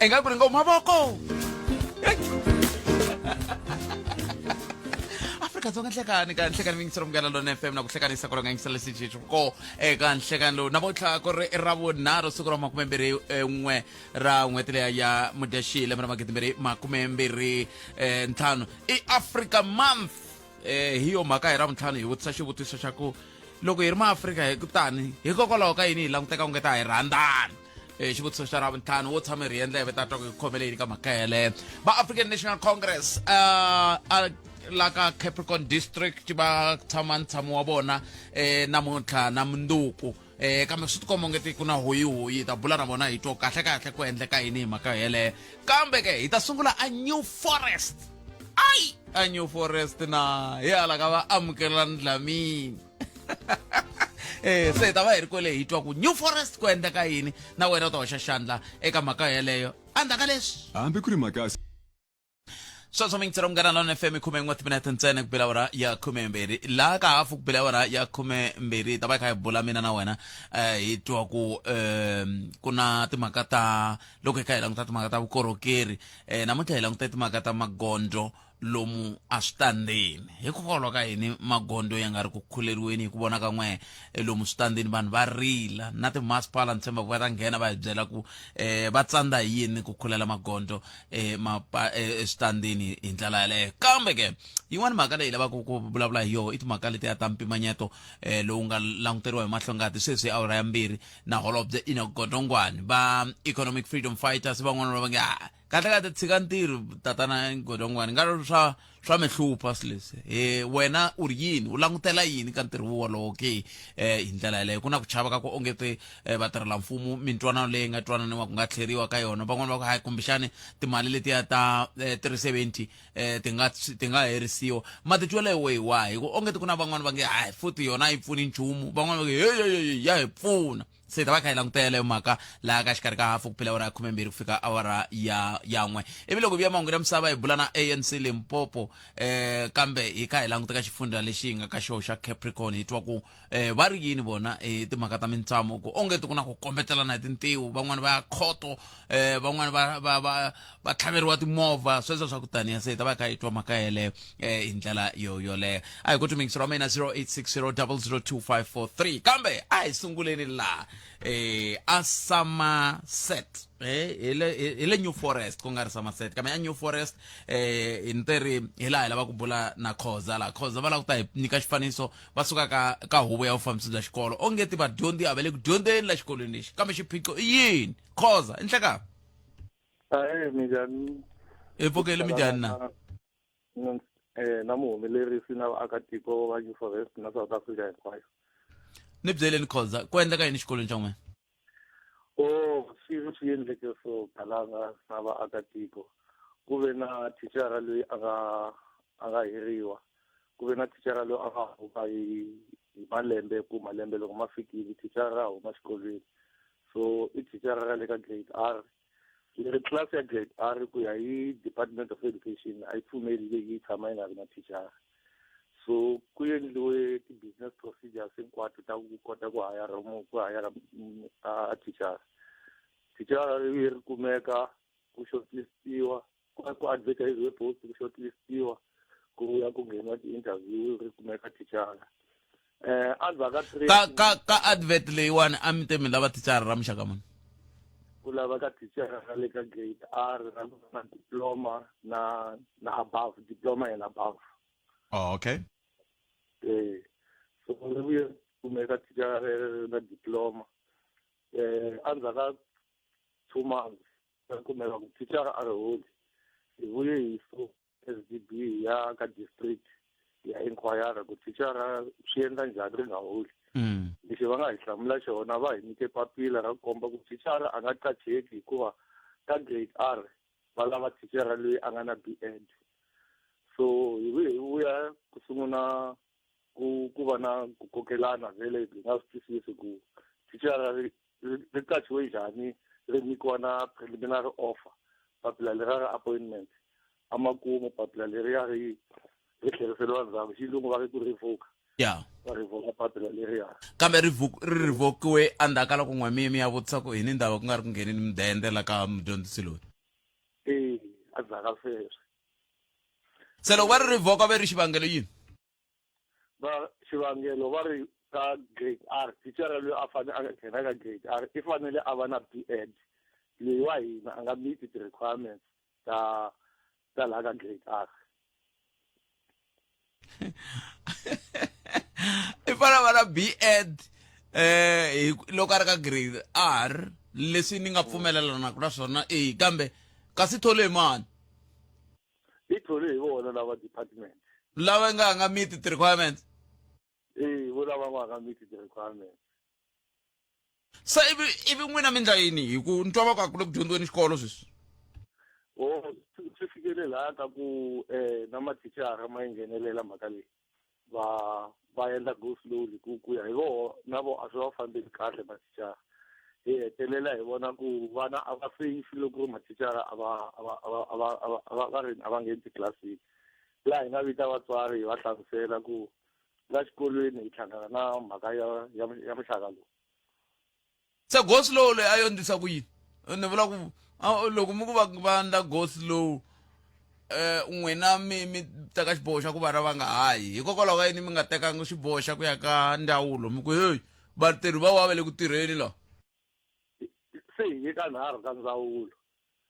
Ingaku ri ngo mavoko. Afrika-Dzonga, nhlekani ka nhlekani mingiselo Munghana Lona FM na ku hlekanisa ku rhanganyisa lexi xi ko eka nhlekani lowu namuntlha ku ri ra vunharhu, siku ra 21 ra n'hweti leya ya Mudyaxihi, lembe ra 2025 i Africa Month. Hi yo mhaka hi Ravuntlhanu hi vutisa xivutiso xa ku loko hi ri maAfrika hi kutani hikokwalaho ka yini hi languteka onge ta hi rhandzani. Xivutiso xa Ravuntlhanu wo tshame ri endla va ta twa ku hi khomele yini ka mhaka yeleyo. Va African National Congress la ka Capricorn District va tshama ntshamo wa vona namuntlha na munduku, kambe swi tikomba ongeti ku na hoyihoyi. Hi ta bula na vona hi twa kahle kahle ku endleka yini hi mhaka yeleyo. Kambe ke hi ta sungula a New Forest, ai a New Forest na hi hala ka va Amukelani Dlamini. Se hi ta va hi ri kwele hi twa ku New Forest ku endleka yini, na wena u ta hoxa xandla eka mhaka yeleyo endzhaku ka leswi. Hambi ku ri mhaka Sweswo mingiselo Munghana Lona FM, 11 timinete ntsena ku bela awara ya 12. Laha ka hafu ku bela awara ya 12 hi ta va hi kha hi bula mina na wena, hi twa ku ku na timhaka ta loko hi kha hi languta timhaka ta vukorhokeri. Namuntlha hi languta timhaka ta magondzo lomu eswitandini. Hikokwalaho ka yini magondzo ya nga ri ku khuleriweni hi ku vona ka n'we lomu switandini vanhu va rila na timasipala? Ni tshemba ku va ta nghena va hi byela ku va tsandza hi yini ku khulela magondzo eswitandini hi ndlela yaleyo. Kambe ke yin'wana mhaka leyi lavaka ku vulavula hi yoho i timhaka letiya ta mpimanyeto lowu nga languteriwa hi mahlongati sweswi awara ya 2 na holobye Enoch Godongwane. Va Economic Freedom Fighters van'wana va nge kahle kahle tshika ntirho tatana Godongwane, nga ri swa mi hlupha swilo leswi. He wena u ri yini, u langutela yini ka ntirho wolowo ke? Hi ndlela yaleyo ku na ku chava ka ku ongete vatirhelamfumo mintwanano leyi nga twananiwa ku nga tlheriwa ka yona. Van'wana va ku hayi, kumbexani timali letiya ta 370 ti nga herisiwa. Matitwelo ya wehe wahi? Hi ku ongeti ku na van'wana va nge hayi, futhi yona a yi pfuni nchumu, van'wana va nge hey, ya hi pfuna. Se hi ta va kha hi langutela yeleyo mhaka laha ka xikarhi ka hafu ku phela awara ya 12 ku fika awara ya 1. Ivi loko hi vuya mahungu ya misava hi bula na ANC Limpopo, kambe hi kha hi languta ka xifundza lexi hi nga ka xoho xa Capricorn, hi twa ku va ri yini vona hi timhaka ta mintsamo, ku ongeti ku na ku kombetelana hi tintiho, van'wani va ya khoto, van'wani va tlhaveriwa timovha, sweswo swa ku taniya. Se hi ta va hi kha hi twa mhaka yeleyo hi ndlela yo yoleyo. A hi ku timingisi ra mina 0860 002543. Kambe a hi sunguleni laha a Somerset, hi le New Forest, ku nga ri Somerset kambe a New Forest. Hi nteri hi laha hi lava ku bula na Khoza laha. Khoza va lava ku ta hi nyika xifaniso, va suka ka huvo ya vufambisi bya xikolo. Ongeti vadyondzi a va le ku dyondzeni la xikolweni lexi, kambe xiphiqo i yini? Khoza, i nhlekani? Ahee, minjhani? Hi pfukeli, minjhani na? Na muhumelerisi na vaakatiko va New Forest na South Africa hinkwayo. Ni byeleni Khoza, ku endleka yini xikolweni xa n'wina? Oh, swilo swi endleke swo talanga na vaakatiko. Ku ve na thicara loyi a nga hiriwa, ku ve na thicara loyi a nga huma hi malembe, ku malembe loko ma fikile thicara ra huma xikolweni. So i thicara ra le ka grade R leri, class ya grade R ku ya hi Department of Education a yi pfumeli leyi yi tshama yi nga ri na thicara. So ku endliwe ti-business procedures hinkwato ta ku kota ku hayara a thicara. Thicara ri ri kumeka, ku shortlistiwa, ku advertisiwe post, ku shortlistiwa, ku ya ku ngheniwa ti-interview, ri kumeka thicara endzhaku ka three Ka ka ka advert leyiwani a mi te mi lava thicara ra muxaka muni? Ku lava ka thicara ra le ka grade R ra na diploma na above, diploma and above. Oh, okay. So ri vuye kumeka thicara rero na diploma. Endzhaku ka 2 months ri kumeka ku thicara a ri holi. Hi vuye hi so SDB ya ka district ya inquire ku thicara swi endla njhani ri nga holi. Lexi va nga hi hlamula xona, va hi nyike papila ra ku komba ku thicara a nga qacheki hikuva ka grade R va lava thicara loyi a nga na B.Ed. So hi vuye hi vuya ku sungula ku va na ku kokelana vhele, hi nga swi twisisi ku thicara ri qachiwe njhani, ri nyikiwa na preliminary offer, papila lera ra appointment. Amakumu papila leriya ri tlheriseriwa ndzhaku, xilungu va ri ku revoke. Va revoka papila leriya. Kambe ri revokiwe endzhaku ka loko n'we mi ya vutisa ku hi ni ndhawu ku nga ri ku nghenini mudende la ka mudyondzisi loyi? endzhaku ka sweswo. Se loko va ri revoka va ri xivangelo yini? Va xivangelo va ri ka grade R thicara loyi a fanele a nghena ka grade R i fanele a va na B.Ed leyi wa hina a nga meet ti-requirements ta ta laha ka grade R. I fanele a va na B.Ed eh loko a ri ka grade R leswi ni nga pfumelelanaka na swona e kambe kasi thole hi mani? Yi thole hi vona lava department. Lava nga nga meet ti-requirements? E vo lava va nga meet ti-requirements. Se ivi ivi n'wina mi ndla yini hi ku ni twa va ku a ku le ku dyondziweni xikolo sweswi? O swi fikele laha ka ku um na mathicara ma yi nghenelela mhaka leyi va va endla go slowly ku ku ya hi voho na vo a swi va fambeli kahle mathicara hi hetelela hi vona ku vana a va safe loko mathicara a va a va a va a va a va a va va ri a va ngheni titlilasini laha hi nga vita vatswari hi va hlamusela ku la xikolweni hi hlangana na mhaka ya ya ya muxaka lowu. Se go slow leyi a yo ndlisa ku yini? Ni vula ku loko mi ku va va ndla go slow eh n'wina mi mi teka xiboho xa ku vana va nga hayi hikokwalaho ka yini mi nga tekanga xiboho xa ku ya ka ndzawulo mi ku heyi vatirhi va wa va le ku tirheni la? Se hi ye ka nharhu ka ndzawulo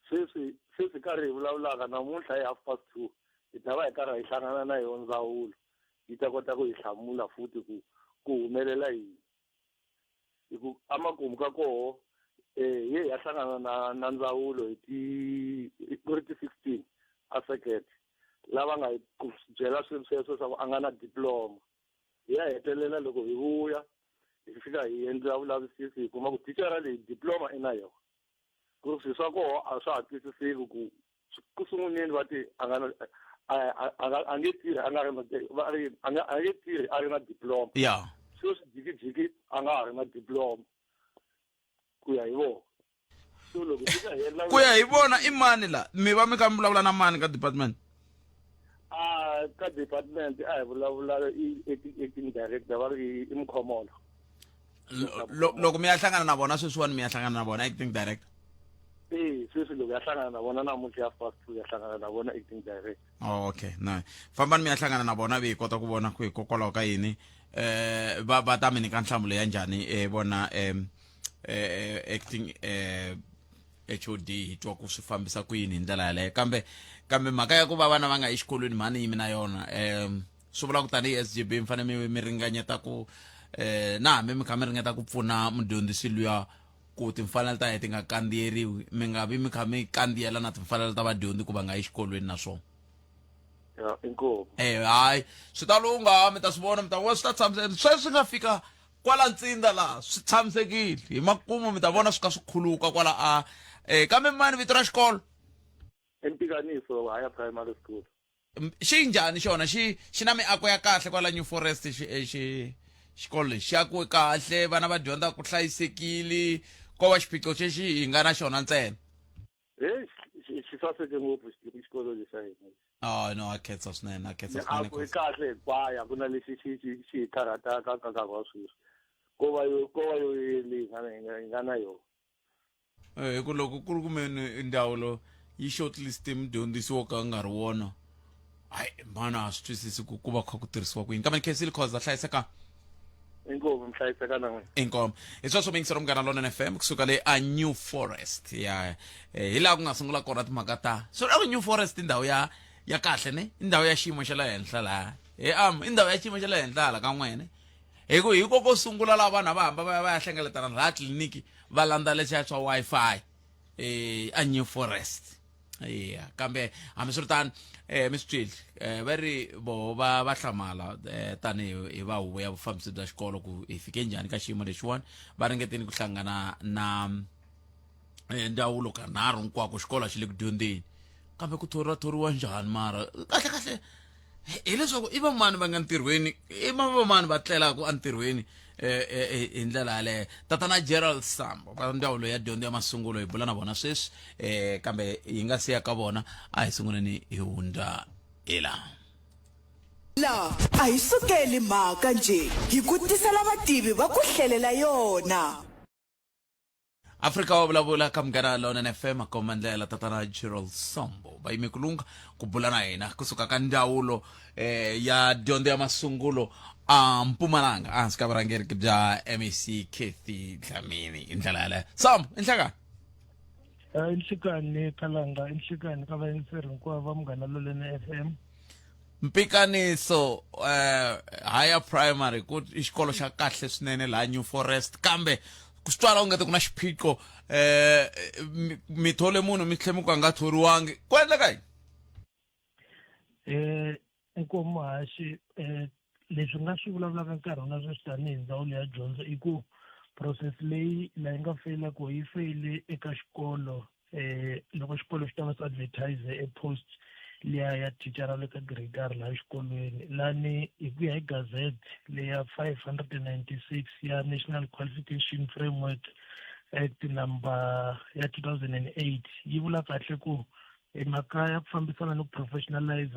sweswi sweswi karhi hi vulavulaka namuntlha hi 2:30 hi ta va hi karhi hi hlangana na yona ndzawulo yi ta kota ku hi hlamula futhi ku ku humelela yini hi ku amakumu ka koho eh hi ye hi ya hlangana na na ndzawulo hi ti ku ri ti 16 a sekete lava nga hi ku byela swilo sweswo swa ku a nga na diploma hi ya hetelela loko hi vuya hi fika hi endla vulavisisi hi kuma ku thicara leyi diploma i na yona ku ri swilo swa koho a swa ha twisiseki ku ku sunguleni va ti a nga a nga a nge tirhi a nga ri na va ri a nga a nge tirhi a ri na diploma ya sweswi jikijiki a nga ha ri na diploma ku ya hi vona so loko fika hi endla ku ya hi vona i mani la mi va mi kha mi vulavula na mani ka department a ka department a hi vulavula i acting director va ri i Mkhomolo loko mi ya hlangana na vona sweswiwani mi ya hlangana na vona acting director e sweswi loko ya hlangana na vona namuntlha ya fast ya hlangana na vona acting director oh, okay na fambani mi ya hlangana na vona vi hi kota ku vona ku hikokwalaho ka yini eh va va ta mi nyika nhlamulo ya njhani eh vona eh acting eh HOD hi twa ku swi fambisa ku yini hi ndlela yaleyo kambe kambe mhaka ya ku va vana va nga exikolweni mhani yimi na yona um swi vula ku tanihi SGB mi fanele mi mi ringanyeta ku eh na hambi mi kha mi ringeta ku pfuna mudyondzisi luya ku timfanelo ta yena ti nga kandziyeriwi mi nga vi mi kha mi kandziyela na timfanelo ta vadyondzi ku va nga yi exikolweni na swona ya inkomu eh hayi swi ta lungha mi ta swi vona mi ta vona swi ta tshamiseka sweswi nga fika kwala ntsinda laha swi tshamisekile hi makumu mi ta vona swi ka swi khuluka kwala a eh kambe mani vito ra xikolo eMpikaniso Higher Primary School xi njhani xona xi xi na miako ya kahle kwala New Forest xi eh, xi xikolo lexi xi akiwe kahle vana va dyondza ku hlayisekile ko va xiphiqo xexi hi nga na xona ntsena Hey, xi saseke ngopfu xikolo lexi xa hina oh no a khetsa swinene a khetsa swinene miako yi kahle hinkwayo a ku na lexi xi xi xi hi karhataka ka nkarhi wa sweswi ko va yo ko va yo leyi hi nga na yona Eh, hi ku loko ku ri ku meni ndzawulo yi shortlist mudyondzisi wo ka nga ri wona hayi mhana a swi twisisi ku ku va kha ku tirhisiwa ku yini kambe ni khensile khoza hlayiseka inkomu mi hlayiseka na n'wina inkomu hi sweswo miyingiselo munghana lonene fm kusuka le a New Forest ya eh, hi laha ku nga sungula kona timhaka ta swi ku New Forest i ndhawu ya ya kahle ne i ndhawu ya xiyimo xa le henhla laha he am i ndhawu ya xiyimo xa le henhla hala ka n'wene hi ku hi ko ko sungula laha vanhu a va hamba va ya va ya hlengeletana laha tliliniki va landza leswiya swa Wi-Fi eh a New Forest ya kambe hambiswiritano eh mi swi twile eh va ri voho va va hlamala eh tanihi hi va huvo ya vufambisi bya xikolo ku hi fike njhani ka xiyimo lexiwani va ringeteni ku hlangana na eh, ndzawulo kanharhu hinkwako xikolo a xi le ku dyondzeni kambe ku thoriwa thoriwa njhani mara kahle kahle hileswaku i vamani va nga ntirhweni i vamani va tlelaka entirhweni eh, eh, eh, hi ndlela yaleyo tatana Gerald Sambo va ndzawulo ya dyondzo ya masungulo hi bula na vona sweswi eh kambe hi nga siya ka vona a hi sunguleni hi hundza hi laha La a hi sukeli mhaka njhe, hi ku tisela vativi va ku hlelela yona. Afrika wa vulavula ka Munghana Lonene FM a ndlela tatana Gerald Sambo va yime ku lungha ku bula na hina kusuka ka ndzawulo eh, ya dyondzo ya masungulo a Mpumalanga ehansi ka vurhangeri bya MEC Kathy Dlamini hi ndlela yaleyo. Sambo, i nhlekani. I nhlikani Khalanga, i nhlikani ka vayingiseri hinkwavo va Munghana Lonene FM. Mpikaniso eh higher primary ku i xikolo xa kahle swinene laha New Forest kambe ku swi twala ongeti ku na xiphiqo eh mi thole munhu mi tlhe mi ku a nga thoriwangi ku endleka yini? Inkomu muhaxi leswi nga swi vulavulaka nkarhi na sweswi tanihi ndzawulo ya dyondzo i ku process leyi la yi nga feyila ko yi feyile eka xikolo loko xikolo xi ta va xi advertise e post liya ya thicara le ka grade R laha xikolweni lani hi ku ya hi gazette leya 596 ya National Qualification Framework Act number ya 2008 yi vula kahle ku i mhaka ya ku fambisana ni ku professionalize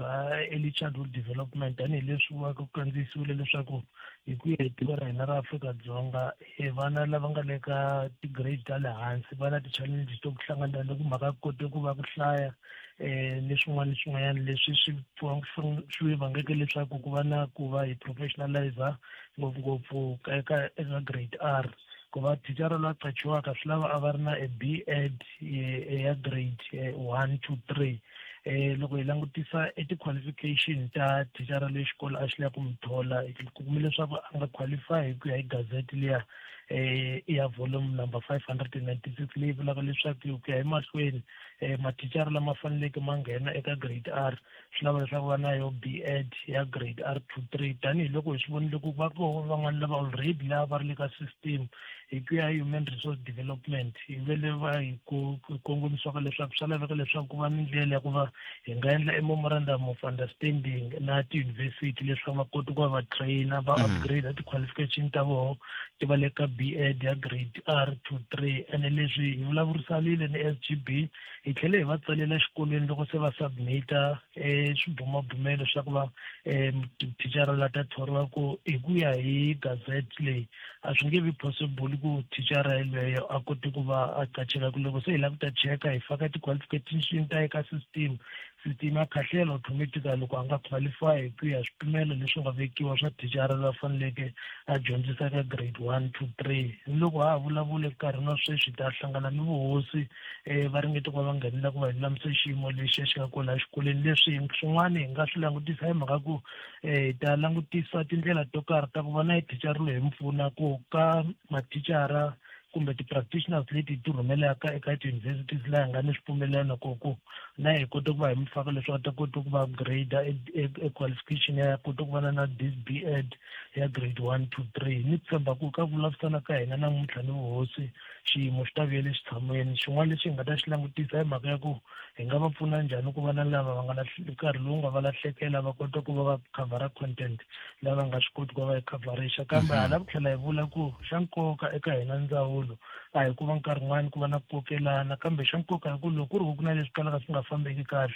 early childhood development tanihileswi va ku kandziyisiwile leswaku hi ku ya hi tiko ra hina ra Afrika-Dzonga e vana lava nga le ka ti-grade ta le hansi va na ti-challenges to ku hlangana ni ku mhaka ku kote ku va ku hlaya um ni swin'wana ni swin'wanyana leswi swi swi vangeke leswaku ku va na ku va hi professionalizer ngopfungopfu eka eka grade R ku va thicara loyi a qachiwaka swi lava a va ri na a B Ed ya grade 1 to 3 loko hi langutisa e ti-qualification ta thicara leyi xikolo a xi lava ku mi thola hi kume leswaku a nga qualify hi ku ya hi gazette liya ya volume number 596 leyi vulaka leswaku ku ya emahlweni mathicara lama faneleke ma nghena eka grade R swi lava leswaku va na yo B Ed ya grade R to 3 tanihiloko hi swi vonile ku va koho van'wana lava already lava va ri le ka system hi ku ya human resource development hi vele va hi ku kongomisiwaka leswaku swa laveka leswaku ku va ni ndlela ya ku va hi nga endla e memorandum of understanding na tiyunivhesiti leswaku va kota ku va va trainer va upgrade ti-qualification ta voho ti va le ka B Ed ya grade R to 3 ene leswi hi vulavurisanile ni S_G_B hi tlhele hi va tsalela exikolweni loko se va submit-a swibumabumelo swa ku va thicara la ta thoriwa ku hi ku ya hi gazette leyi a swi nge vi possible ku thicara yeleyo a kote ku va a qacheka ku loko se hi lava ku ta cheka hi faka ti-qualification ta eka system system ya khahlela automatically loko a nga qualify hi ku ya swipimelo leswi nga vekiwa swa thicara la faneleke a dyondzisa ka grade 1 to 3 ni loko ha ha vulavula nkarhi na sweswi hi ta hlangana ni vuhosi va ringete ku va va nghenela ku va hi lulamisa xiyimo lexi xi nga kona exikolweni leswi swin'wana hi nga swi langutisa hi mhaka ku hi ta langutisa tindlela to karhi ta ku va na thicara loyi hi mi pfuna ku ka mathicara kumbe ti-practitioners leti hi ti rhumelaka eka ti-universities laha hi nga ni swipfumelelano ko ku na hi kota ku va hi mi faka leswaku a ta kota ku va grade e qualification ya kota ku va na na this B Ed ya grade 1 to 3 ni tshemba ku ka vulavurisana ka hina namuntlha ni vuhosi xiyimo xi ta vuyela exitshan'weni xin'wana lexi hi nga ta xi langutisa hi mhaka ya ku hi nga va pfuna njhani ku va na lava va nga nkarhi lowu nga va lahlekela va kota ku va va khavhara content lava nga swi koti ku va va yi khavharixa kambe hala ku tlhela hi vula ku xa nkoka eka hina ndzawulo a hi ku va nkarhi wun'wani ku va na ku kokelana kambe xa nkoka hi ku loko ku ri ku na leswi kalaka swi nga fambeki kahle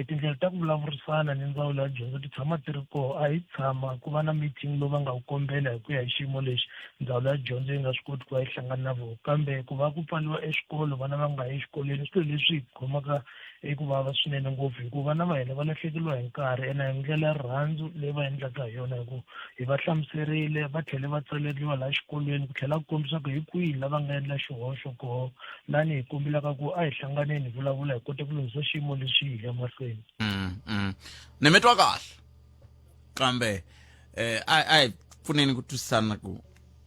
tindlela ta ku vulavurisana ni ndzawulo ya dyondzo ti tshama ti ri koho a hi tshama ku va na meeting lowu va nga wu kombela hi ku ya hi xiyimo lexi ndzawulo ya dyondzo yi nga swi koti ku va yi hlangana na vona kambe ku va ku pfariwa exikolo vana va nga yi exikolweni swilo leswi khomaka eku vava swinene ngopfu hikuva vana va hina va lahlekeriwa hi nkarhi ene hi ndlela ya rirhandzu leyi va endlaka hi yona hi ku hi va hlamuserile va tlhele va tsaleriwa laha xikolweni ku tlhela ku kombisa ku hi kwihi la va nga endla xihoxo koho lani hi kombelaka ku a hi hlanganeni hi vulavula hi kote ku lunghisa xiyimo lexi hi ya mahlweni. Ni mi twa kahle kambe a hi pfuneni ku twisisana ku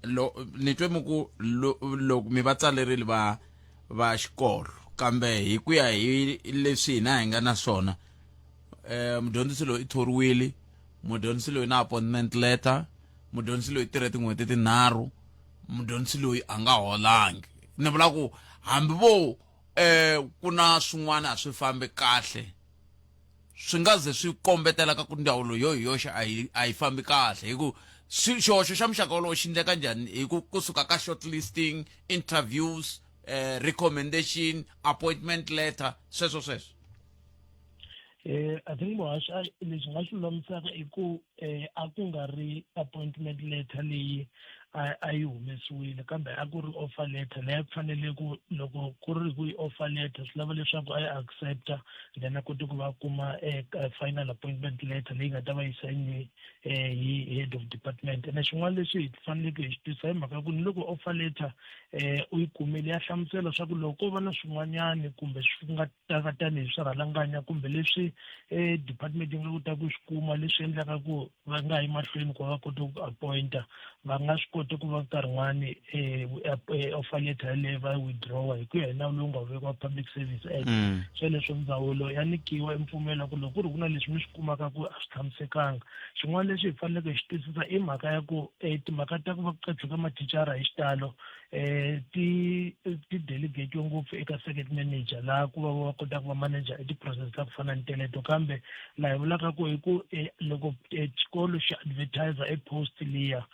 lo ni twe mi ku loko mi va tsalerile va va xikolo kambe hi ku ya hi leswi hina hi nga na swona mudyondzisi loyi i thoriwile mudyondzisi loyi na appointment letter mudyondzisi loyi tirhe tin'hweti tinharhu mudyondzisi loyi a nga holangi ni vula ku hambi vo ku na swin'wana a swi fambi kahle swi nga ze swi kombetela ka ku ndzawulo yo hi yoxe a yi a yi fambi kahle hi ku xihoxo xa muxaka wolowo xi endleka njhani hi ku kusuka ka shortlisting interviews recommendation appointment letter sweswo sweswo. I think muhaxi lexi nga xi lulamisaka i ku a ku nga ri appointment letter leyi a yi humesiwile kambe a ku ri offer letter leyi a ku fanele ku loko ku ri ku yi offer letter swi lava leswaku a yi accepta, then a kote ku va kuma final appointment letter leyi nga ta va yi sayiniwe hi head of department. Ene xin'wana lexi hi faneleke hi xi twisisa hi mhaka ku ni loko offer letter u yi kumile, ya hlamusela swa ku loko ko va na swin'wanyani kumbe swi nga ta va tanihi swirhalanganya kumbe leswi department yi nga kota ku swi kuma leswi endlaka ku va nga yi mahlweni ku va va kota ku appointa, va nga swi koti ku va nkarhi wun'wani offer letter yaleyo va yi withdrawa hi ku ya hi nawu lowu nga vekiwa, Public Service Act. Sweleswo ndzawulo ya nyikiwa empfumelo ku loko ku ri ku na leswi mi swi kumaka ku a swi tshamisekanga. Xin'wana lexi hi faneleke hi xi twisisa i mhaka ya ku timhaka ta ku va ku qachiwa ka mathicara hi xitalo ti delegate ngopfu eka second manager, laha ku va va kota ku va manager i ti-process ta ku fana ni teleto. Kambe laha hi vulaka ku hi ku loko xikolo xi advertise e post liya,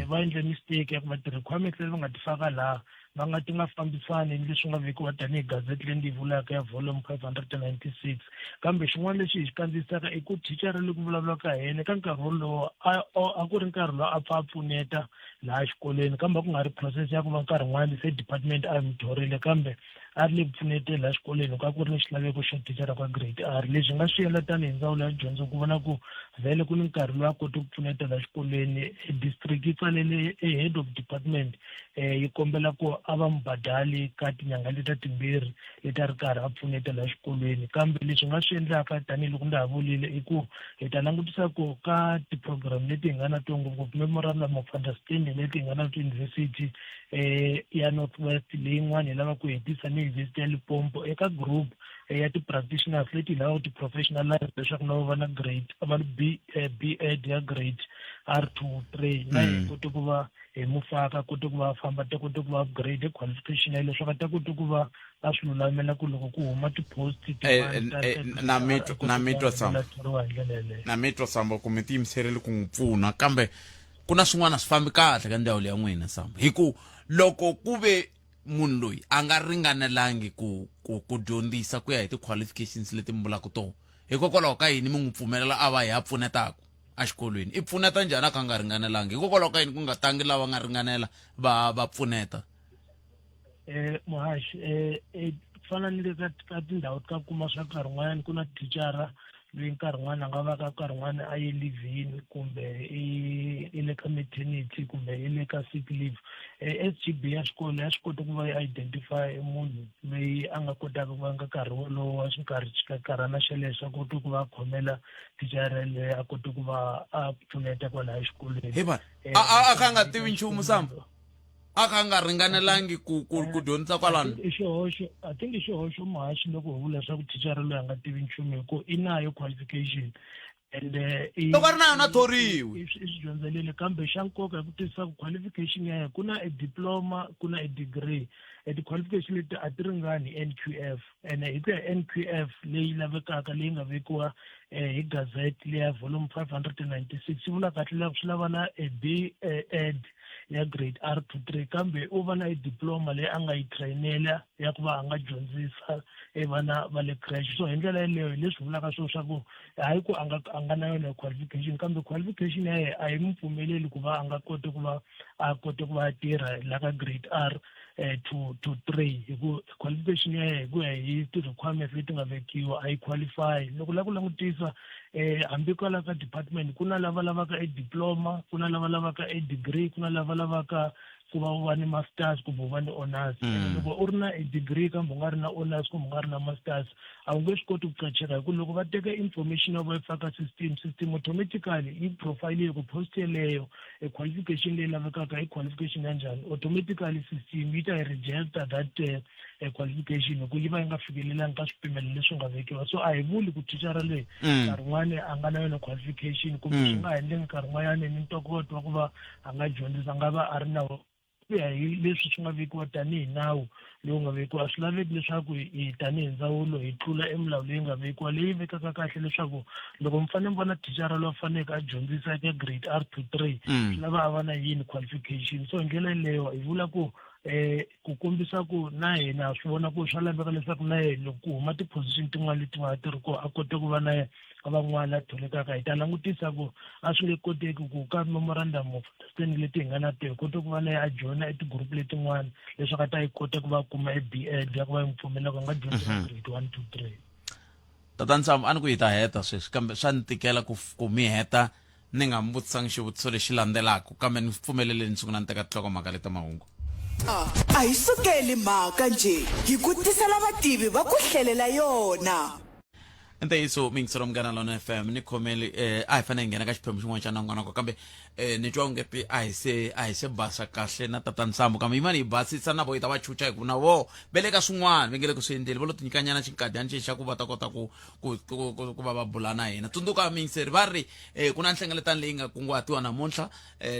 va endle mistake ya ku va ti-requirements leti va nga ti faka laha va nga ti nga fambisani ni leswi nga vekiwa tanihi gazette leyi ndzi yi vulaka ya volume 596. Kambe xin'wana lexi hi xi kandziyisaka i ku thicara leyi ku vulavulaka hi yena eka nkarhi wolowo a ku ri nkarhi lowu a pfa a pfuneta laha xikolweni, kambe a ku nga ri process ya ku va nkarhi wun'wani se department a yi n'wi thorile, kambe a ri le ku pfuneteni laha xikolweni hikuva a ku ri ni xilaveko xa thicara ka grade R. Leswi nga swi endla tanihi ndzawulo ya dyondzo ku vona ku vhele ku ni nkarhi lowu a kote ku pfuneta laha xikolweni, district yi tsalele e head of department yi kombela ku a va mubadali ka tinyangha leta timbirhi leti a ri karhi a pfuneta laha xikolweni. Kambe leswi nga swi endlaka, tanihiloko ndza ha vulile, i ku hi ta langutisa ku ka ti-program leti hi nga na to, ngopfungopfu memorandum of understanding leti hi nga na tiyunivhesiti ya North West, leyin'wana hi lava ku hetisa ni Yunivhesiti ya Limpopo eka group ya ti-practitioners leti hi lavaka ti-professionalize leswaku na va na grade va B B Ed ya grade R 2 3, na hi kote ku va hi mu faka, kote ku va famba, ta kote ku va upgrade qualification ya leswaku a ta kote ku va a swi lulamela ku loko ku huma ti-post na mitwa na mitwa Sambo, na mitwa Sambo, ku mi tiyimiserile ku n'wi pfuna, kambe ku na swin'wana swi fambi kahle ka ndhawu leya n'wina, Sambo, hi ku loko ku ve munhu loyi a nga ringanelangi ku dyondzisa ku ya hi ti-qualifications leti mi vulaka tona, hikokwalaho ka yini mi n'wi pfumelela a va hi a pfunetaka exikolweni? I pfuneta njhani a kha a nga ringanelangi? Hikokwalaho ka yini ku nga tangi lava nga ringanela va pfuneta? Muhaxi, fana ni le ka tindhawu ka kuma swa nkarhi wun'wanyana ku na thicara loyi nkarhi wun'wana a nga va ka nkarhi wun'wana a ye leave-ini kumbe i le ka maternity kumbe i le ka sick leave, SGB ya xikolo ya swi kota ku va yi identify munhu loyi a nga kotaka ku va nga nkarhi wolowo wa xinkarhi xinkarhana xelexo a kote ku va a khomela thicara yeleyo, a kote ku va a pfuneta kwalaya exikolweni. He va a kha a nga tivi nchumu, Sambo, a kha a nga ringanelangi ku dyondzisa kwalano. I xihoxo, I think i xihoxo, muhaxi, loko hi vula leswaku thicara loyi a nga tivi nchumu, hi ku i nayo qualification and loko a ri na yona thoriwi. I swi dyondzelile, kambe xa nkoka hi ku twisisa ku qualification ya yena, ku na a diploma, ku na a degree. E ti-qualification leti a ti ringani NQF, ene hi ku ya NQF leyi lavekaka leyi nga vekiwa hi gazette leya volume 596 yi vula kahle leswaku swi lava na a B Ed ya grade R to 3, kambe u va na i diploma leyi a nga yi trainela ya ku va a nga dyondzisa e vana va le creche. So hi ndlela yeleyo hi leswi vulaka swona swa ku hayi ku a nga na yona qualification, kambe qualification ya yena a yi n'wi pfumeleli ku va a nga koti ku va a kote ku va a tirha la ka grade R to 3, hi ku qualification ya yena hi ku ya hi ti-requirements leti nga vekiwa a yi qualify. Loko la ku langutisa hambi kwala ka department, ku na lava lavaka e diploma, ku na lava lavaka e degree, ku na lava lavaka ku va u va ni masters kumbe u va ni honors. Loko u ri na e degree kambe u nga ri na honors kumbe u nga ri na masters, a wu nge swi koti ku qacheka, hi ku loko va teka information ya va yi faka system, system automatically yi profile ku post yeleyo e qualification leyi lavekaka i qualification ya njhani. Automatically system yi ta yi rejecta that qualification hi ku yi va yi nga fikelelangi ka swipimelo leswi nga vekiwa. So a hi vuli ku thicara leyi nkarhi wun'wani a nga na yona qualification kumbe swi nga ha endleki nkarhi wun'wanyani ni ntokoto wa ku va a nga dyondzisa a nga va a ri na, ku ya hi leswi swi nga vekiwa tanihi nawu lowu nga vekiwa, a swi laveki leswaku hi tanihi ndzawulo hi tlula emilawu leyi nga vekiwa, leyi vekaka kahle leswaku loko mi fanele mi vona thicara loyi a faneleke a dyondzisa eka grade R to 3, swi lava a va na yini qualification. So hi ndlela yeleyo hi vula ku Ku kombisa ku na hina ha swi vona ku swa laveka leswaku na yena loko ku huma ti-position tin'wana leti nga ti ri kona a kote ku va na yena ka van'wana la tholekaka. Hi ta langutisa ku a swi nge koteki ku ka memorandum of understanding leti hi nga na tona hi kote ku va na yena a joyina e-ti-group letin'wana leswaku a ta yi kota ku va kuma e B.Ed ya ku va yi n'wi pfumelaka a nga dyondzi ka grade 1 2 3. Tatana Nsambu, a ni ku yi ta heta sweswi kambe swa ni tikela ku ku mi heta ni nga mi vutisangi xivutiso lexi landzelaka, kambe ni pfumeleleni ni sungula ni teka tinhlokomhaka leta mahungu. A hi sukeli mhaka njhe, hi ku tisela vativi va ku hlelela yona. I ntiyiso miyingiselo Munghana Lona FM ni khomeli a hi fanele hi nghena ka xiphemu xin'wana xa nongonoko kambe ni twa ongeti a hi se a hi se basa kahle na tata Nsambu kambe yimani hi basisa na vo hi ta va chucha hi ku na vo ve le ka swin'wana ve nge le ku swi endleni va lo tinyikanyana xinkadyana xexi xa ku va ta kota ku ku ku ku ku va va bula na hina. Tsundzuka miyingiseri va ri ku na nhlengeletano leyi nga kunguhatiwa namuntlha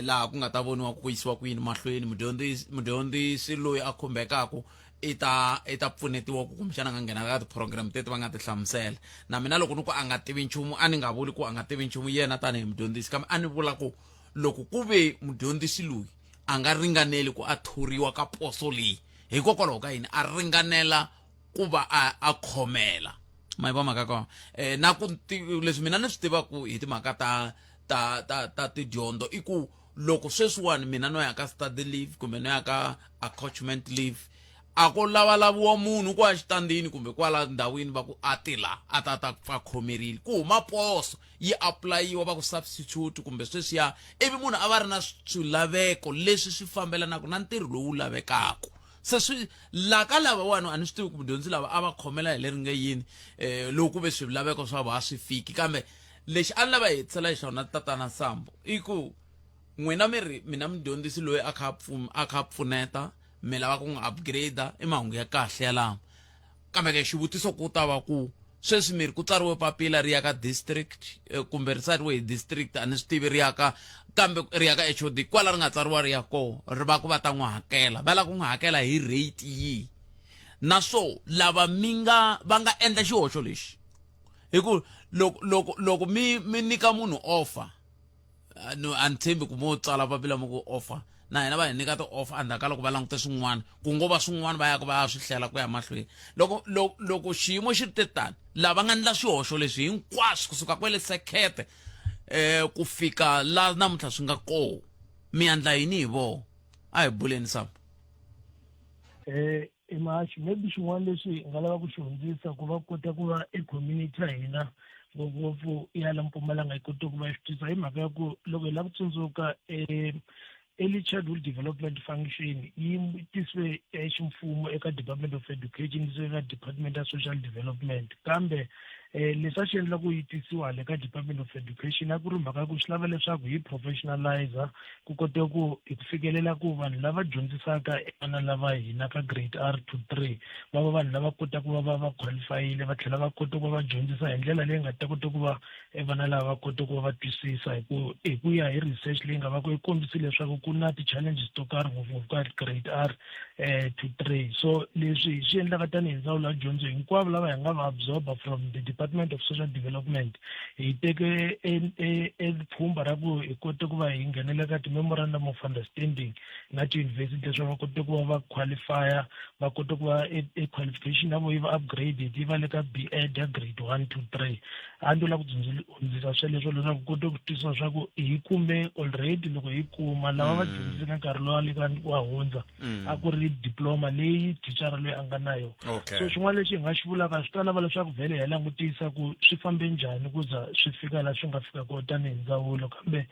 laha ku nga ta voniwa ku yisiwa ku yini mahlweni mudyondzisi mudyondzisi loyi a khumbekaku i ta i ta pfunetiwa ku kumbexana a nga nghena ka ti-program teti va nga ti hlamusela. Na mina loko ni ku a nga tivi nchumu a ni nga vuli ku a nga tivi nchumu yena tanihi mudyondzisi kambe a ni vula ku loko ku ve mudyondzisi loyi a nga ringaneli ku a thoriwa ka poso leyi hikokwalaho ka yini a ringanela ku va a a khomela ma yi va mhaka kona na ku leswi mina ni swi tivaku hi timhaka ta ta ta ta tidyondzo i ku loko sweswiwani mina no ya ka study leave kumbe no ya ka accouchement leave a ko lavalaviwa munhu kwa xitandini kumbe kwala ndhawini va ku a ti la a ta ta pfa khomerile ku huma poso yi apulayiwa va ku substitute kumbe sweswiya ivi munhu a va ri na swilaveko leswi swi fambelanaka na ntirho lowu lavekaka. Se swi la ka lavawani a ni swi tivi ku mudyondzi lava a va khomela hi leri nge yini loko ku ve swilaveko swa vona a swi fiki kambe lexi a ni lava hi hetisela hi xona tatana Sambo i ku n'wina mi ri mina mudyondzisi loyi a kha a kha pfuneta mi lava ku n'wi upgrade i mahungu ya kahle yalamo kambe ke xivutiso ku ta va ku sweswi mi ri ku tsariwe papila ri ya ka district kumbe ri tsariwe hi district a ni swi tivi ri ya ka kambe ri ya ka HOD kwala ri nga tsariwa ri ya kona ri va ku va ta n'wi hakela va lava ku n'wi hakela hi rate yihi naswo lava mi nga va nga endla xihoxo lexi hi ku loko loko loko mi mi nyika munhu offer no a ni tshembi ku mo tsala papila mo ku offer na hina va hi nyika ti-offer endzhaku ka loko va langute swin'wana ku ngo va swin'wana va yaka va ya swi hlela ku ya mahlweni loko loko loko xiyimo xi ri te tani lava nga endla swihoxo leswi hinkwaswo kusuka kwele sekete ku fika la namuntlha swi nga koho mi endla yini hi voho a hi buleni sambo. Emaxi maybe xin'wana lexi hi nga lava ku xi hundzisa ku va kota ku va e community ya hina ngopfungopfu ya la Mpumalanga yi kota ku va yi swi twisisa hi mhaka ya ku loko hi lava ku tsundzuka early childhood development function yi tisiwe ximfumo eka Department of Education yi tisiwe eka Department ya Social Development kambe leswi a swi endla ku yi tisiwa le ka Department of Education a ku ri mhaka ya ku swi lava leswaku hi professionalizer ku kote ku hi ku fikelela ku vanhu lava dyondzisaka vana lava hina ka grade R to 3 va va vanhu lava kotaka ku va va va qualifyile va tlhela va kota ku va va dyondzisa hi ndlela leyi nga ta kota ku va vana lava va kota ku va va twisisa hi ku hi ku ya hi research leyi nga va ku yi kombisile leswaku ku na ti-challenges to karhi ngopfungopfu ka grade R to 3 so leswi swi endlaka tanihi ndzawulo ya dyondzo hinkwavo lava hi nga va absorba from the Department of Social Development hi teke e pfhumba ra ku hi kote ku va hi nghenela ka ti-memorandum of understanding na tiyunivhesiti leswaku va kote ku va va qualifya va kote ku va e qualification ya vo yi va upgraded yi va le ka B.Ed ya grade 1 to 3 a ndzi lava ku hundzisa sweleswo leswaku kote ku twisisa swa ku hi kume already loko hi kuma lava va dyondziseke nkarhi lowa le ka wa hundza a ku ri diploma leyi thicara loyi a nga na yona. So xin'wana lexi hi nga xi vulaka swi ta lava leswaku vhele hi langutisa ku swi fambe njhani ku za swi fika laha swi nga fika kona tanihi ndzawulo kambe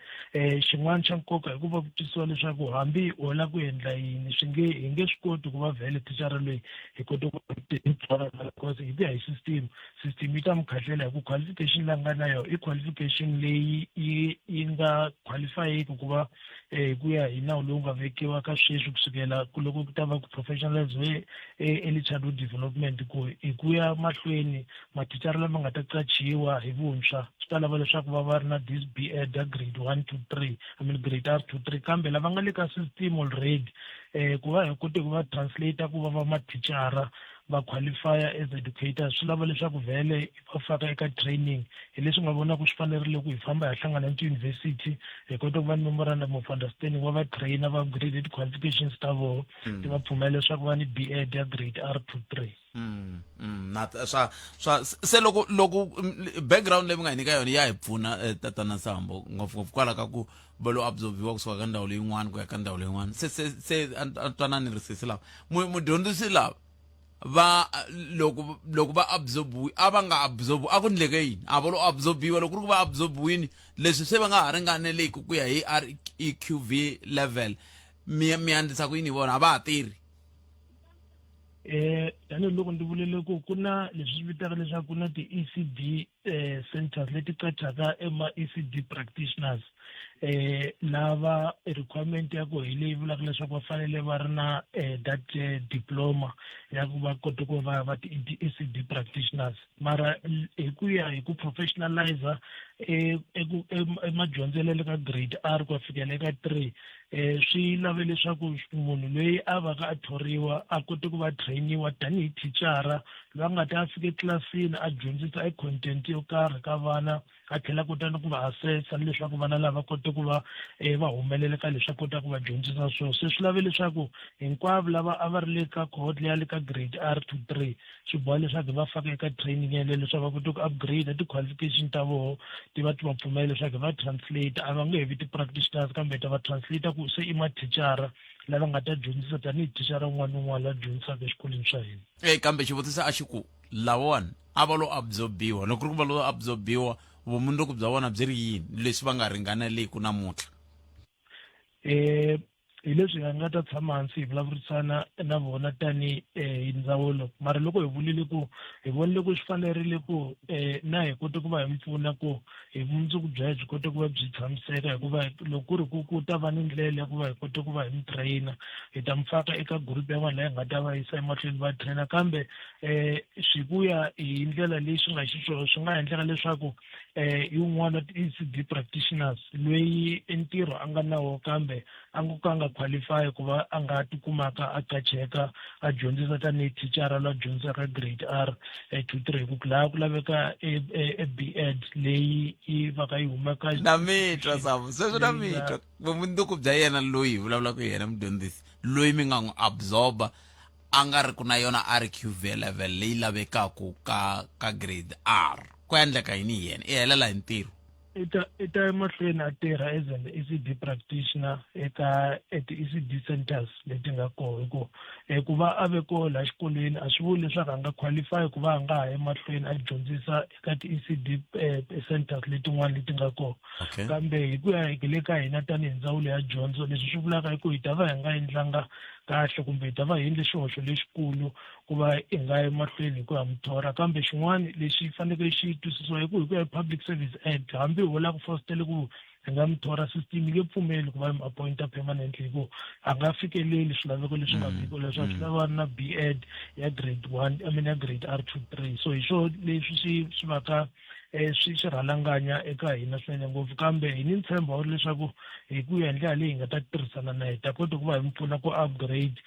xin'wana xa nkoka i ku va ku twisisiwa leswaku hambi ho lava ku endla yini swi nge hi nge swi koti ku va vhele thicara loyi hi kota ku hi thola because hi ku ya hi system system yi ta n'wi khahlela hi ku qualification leyi a nga na yona i qualification leyi yi yi nga qualifyiki ku va hi ku ya hi nawu lowu nga vekiwa ka sweswi kusukela ku loko ku ta va ku professionalize early childhood development ku hi ku ya mahlweni mathicara lama nga ta qachiwa hi vuntshwa swi ta lava leswaku va va ri na this B.Ed ya grade 1 to 3 I mean grade R to 3 kambe lava nga le ka system already ku va hi kote ku va translate ku va va mathicara. va qualify as educators swi lava leswaku vhele va faka eka training. Hi leswi nga vonaka swi fanerile ku hi famba hi hlangana na tiyunivhesiti, hi kota ku va ni memorandum of understanding, va va trainer, va upgrade ti-qualifications ta vona, ti va pfumela leswaku va ni B.Ed ya grade R to 3. Na swa swa se loko loko background leyi mi nga hi nyika yona ya hi pfuna, tatana Sambo, ngopfungopfu kwala ka ku va lo absorbiwa kusuka ka ndhawu leyin'wana ku ya ka ndhawu leyin'wana. Se a twanani risisi lava mudyondzisi lava va loko loko va absorbiwi, a va nga absorb, a ku ndleke yini? A va lo absorbiwa? Loko ku ri ku va absorbiwini, leswi se va nga ha ringaneleki ku ya hi REQV level, mi endlisa ku yini hi vona? A va ha tirhi? Tanihiloko ndzi vulele ku ku na leswi swi vitaka leswaku ku na ti-ECD centers leti qachaka ema ECD practitioners, lava requirement ya ku hi leyi vulaka leswaku va fanele va ri na that diploma ya ku va kota ku va va ti-ECD practitioners. Mara hi ku ya hi ku professionalizer emadyondzelo ya le ka grade R ku ya fikela eka 3, swi lave leswaku munhu loyi a va ka a thoriwa a kote ku va trainiwa tanihi thicara loyi a nga ta fika etlilasini a dyondzisa e content yo karhi ka vana, a tlhela a kota na ku va assessa leswaku vana lava kote ku va va humelela ka leswi a kotaka ku va dyondzisa swona. Se swi lave leswaku hinkwavo lava a va ri le ka cohort leya le ka grade R to 3, swi boha leswaku hi va faka eka training yeleyo leswaku va kota ku upgrade ti-qualification ta voho, ti va ti va pfumela leswaku hi va translate. A va nge he vi ti-practitioners, kambe hi ta va translate ku se i mathicara lava nga ta dyondzisa tanihi thicara un'wana ni un'wana la dyondzisaka eswikolweni swa hina. E kambe xivutiso a xi ku lawawani a va lo absorbiwa, loko ku ri ku va lo absorbiwa, vumundzuku bya vona byi ri yini leswi va nga ringaneliki namuntlha? Hi leswi hi nga ta tshama hansi hi vulavurisana na vona tani hi ndzawulo. Mara loko hi vulile ku hi vonile ku swi fanerile ku na hi kote ku va hi mi pfuna ku hi vumundzuku bya byi kote ku va byi tshamiseka, hikuva loko ku ri ku ku ta va ni ndlela ya ku va hi kote ku va hi mi trainer, hi ta mi faka eka group ya vanhu lava hi nga ta va yisa emahlweni va trainer. Kambe swi ku ya hi ndlela leyi swi nga xiswona, swi nga endleka leswaku yin'wana ti-ECD practitioners loyi ntirho a nga na wona kambe a ngo ka a nga qualify ku va a nga tikumaka a qacheka a dyondzisa tanihi thicara loyi a dyondzisaka grade R 2 3, hi ku laha ku laveka e B.Ed leyi yi va ka yi huma ka Na mi twa, Samu, sweswo na mi twa. Vumundzuku bya yena loyi hi vulavulaka hi yena, mudyondzisi loyi mi nga n'wi absorba, a nga ri ku na yona RQV level leyi lavekaku ka grade R, ku endleka yini hi yena? I helela hi ntirho? I ta emahlweni a tirha as an ECD practitioner eka ti-ECD centers leti nga kona, hi ku ku va a ve koho laha xikolweni a swi vuli leswaku a nga qualify ku va a nga ha emahlweni a dyondzisa eka ti-ECD centers letin'wana leti nga kona. Kambe hi ku ya hi le ka hina tanihi ndzawulo ya dyondzo, leswi swi vulaka i ku hi ta va hi nga endlanga kahle kumbe hi ta va hi endle xihoxo lexikulu ku va hi nga yi mahlweni hi ku ya mi thola. Kambe xin'wana lexi faneleke xi twisisiwa i ku hi ku ya hi Public Service Act, hambi ho lava ku fositela ku hi nga mi thola, system yi nge pfumeli ku va mi appointa permanently, hi ku a nga fikeleli swilaveko leswi nga vekiwa leswaku swi lava na B.Ed ya grade 1, I mean ya grade R 2 3. So hi swo leswi swi va ka swi swi rhalanganya eka hina swinene ngopfu. Kambe hi ni ntshembo wa leswaku hi ku ya hi ndlela leyi hi nga ta tirhisana na hi ta kota ku va hi mi pfuna ku upgrade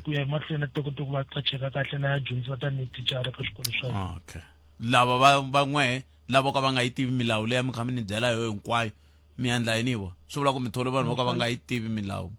ku ya emahlweni a ta kota ku va qacheka kahle na ya dyondzisa tanihi thicara ka swikolo swa hina. Okay, lava va van'we lavo ka va nga yi tivi milawu leyi mi kha mi ni byela yoho hinkwayo, mi endla yini hi vona? Swi vula ku mi thole vanhu vo ka va nga yi tivi milawu?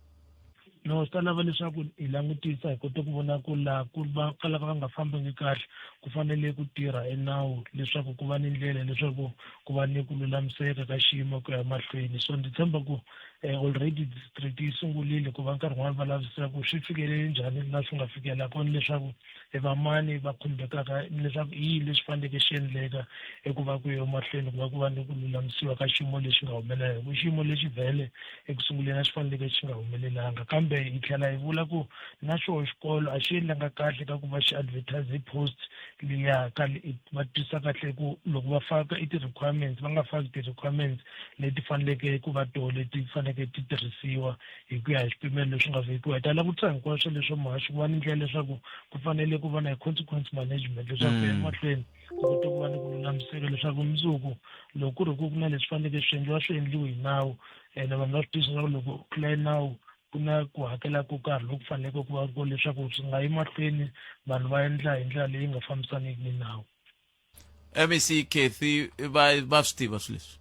No, swi ta lava leswaku hi langutisa hi kota ku vona ku laha ku va kalaka va nga fambangi kahle, ku fanele ku tirha enawu leswaku ku va ni ndlela leswaku ku va ni ku lulamiseka ka xiyimo ku ya mahlweni. So ndzi tshemba ku already district yi sungurile ku va nkarhi wun'wani va lavisisa ku swi fikelele njhani laha swi nga fikela kona, leswaku i vamani va khumbekaka, ni leswaku i yini leswi faneleke swi endleka eku va ku ya mahlweni ku va ku va ni ku lulamisiwa ka xiyimo lexi nga humelela, hi ku xiyimo lexi vhele eku sunguleni a xi faneleke xi nga humelelanga. Kambe hi tlhela hi vula ku na xoho xikolo a xi endlanga kahle ka ku va xi advertise hi post liya ka va twisisa kahle ku loko va faka i ti-requirements, va nga faki ti-requirements leti faneleke ku va toho leti faneleke ti tirhisiwa hi ku ya hi swipimelo leswi nga vekiwa. Hi ta langutisa hinkwaswo leswo muhaxi ku va ni ndlela leswaku ku fanele ku va na consequence management leswaku ku ya emahlweni ku kota ku va ni ku lulamiseka, leswaku mundzuku loko ku ri ku ku na leswi faneleke swi endliwa, swi endliwe hi nawu, ene vanhu va swi twisisa leswaku loko u tlula nawu ku na ku hakela ko karhi loku faneleke ku va ko leswaku swi nga yi mahlweni vanhu va endla hi ndlela leyi nga fambisaniki ni nawu. MEC Cathy va va swi tiva swilo leswi?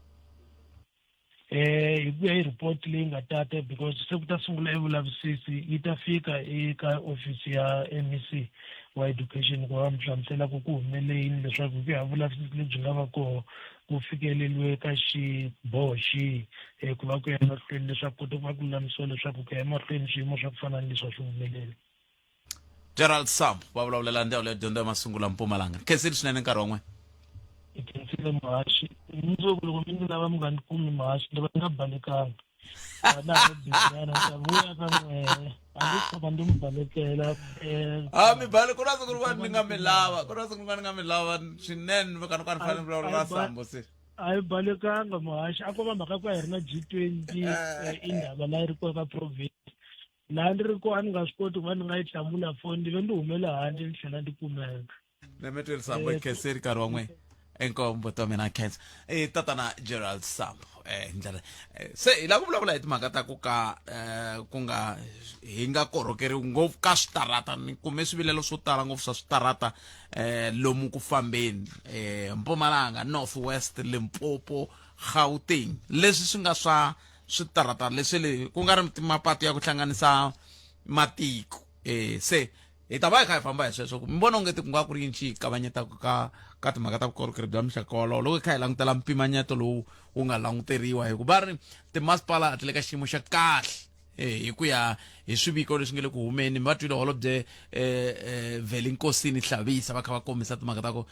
Hi ku ya hi report leyi nga tata because se ku ta sungula e vulavisisi yi ta fika eka office ya MEC wa education ku va mi hlamusela ku ku humelele yini leswaku hi ku ya vulavisisi lebyi nga va koho ku fikeleriwe ka xiboho xihi um ku va ku ya emahlweni leswaku kota ku va ku lulamisiwa leswaku ku ya emahlweni swiyimo swa ku fana ni leswi a swi humeleli. Gerald Sam va vulavulela ndzawulo ya dyondzo ya masungulo ya Mpumalanga. Khensile swinene nkarhi wa n'wina. Hi khensile muhaxi. Mundzuku loko mi ndzi lava mi nga ni kumi muhaxi ni va ni nga balekanga. Na ha ri busy-nyana ni ta vuya ka n'wehe. A ndzi tshama ndzi mi balekela. A mi bale ku na siku rin'wana ni nga mi lava, ku na siku rin'wana ni nga mi lava swinene ni ka ni ka ni fanele ni vulavula na Sambo se. A yi balekanga muhaxi a ko va mhaka ku a hi ri na G20 indaba la yi ri kona ka province. Laha ni ri kona a ni nga swi koti ku va ni nga yi hlamula foni ni ve ni humele handle ni tlhela ni kumeka. Nemetweli Sambo hi khenseri nkarhi wa n'wina. Inkomu buti wa mina khensa. I tatana Gerald Sambo hi ndlela se hi lava ku vulavula hi timhaka ta ku ka ku nga hi nga korhokeriwi ngopfu ka switarata ni kume swivilelo swo tala ngopfu swa switarata lomu ku fambeni Mpumalanga, North West, Limpopo, Gauteng leswi swi nga swa switarata leswi le ku nga ri mapatu ya ku hlanganisa matiko se hi ta va hi kha hi famba hi sweswo ku mi vona ongeti ku nga ku ri yini xi kavanyetaka ka ka timhaka ta vukorhokeri bya muxaka wolowo loko hi kha hi langutela mpimanyeto lowu wu nga languteriwa hi ku va ri timasipala a ti le ka xiyimo xa kahle hi ku ya hi swiviko leswi nga le ku humeni mi va twile holobye Velinkosini Hlabisa va kha va kombisa timhaka ta ku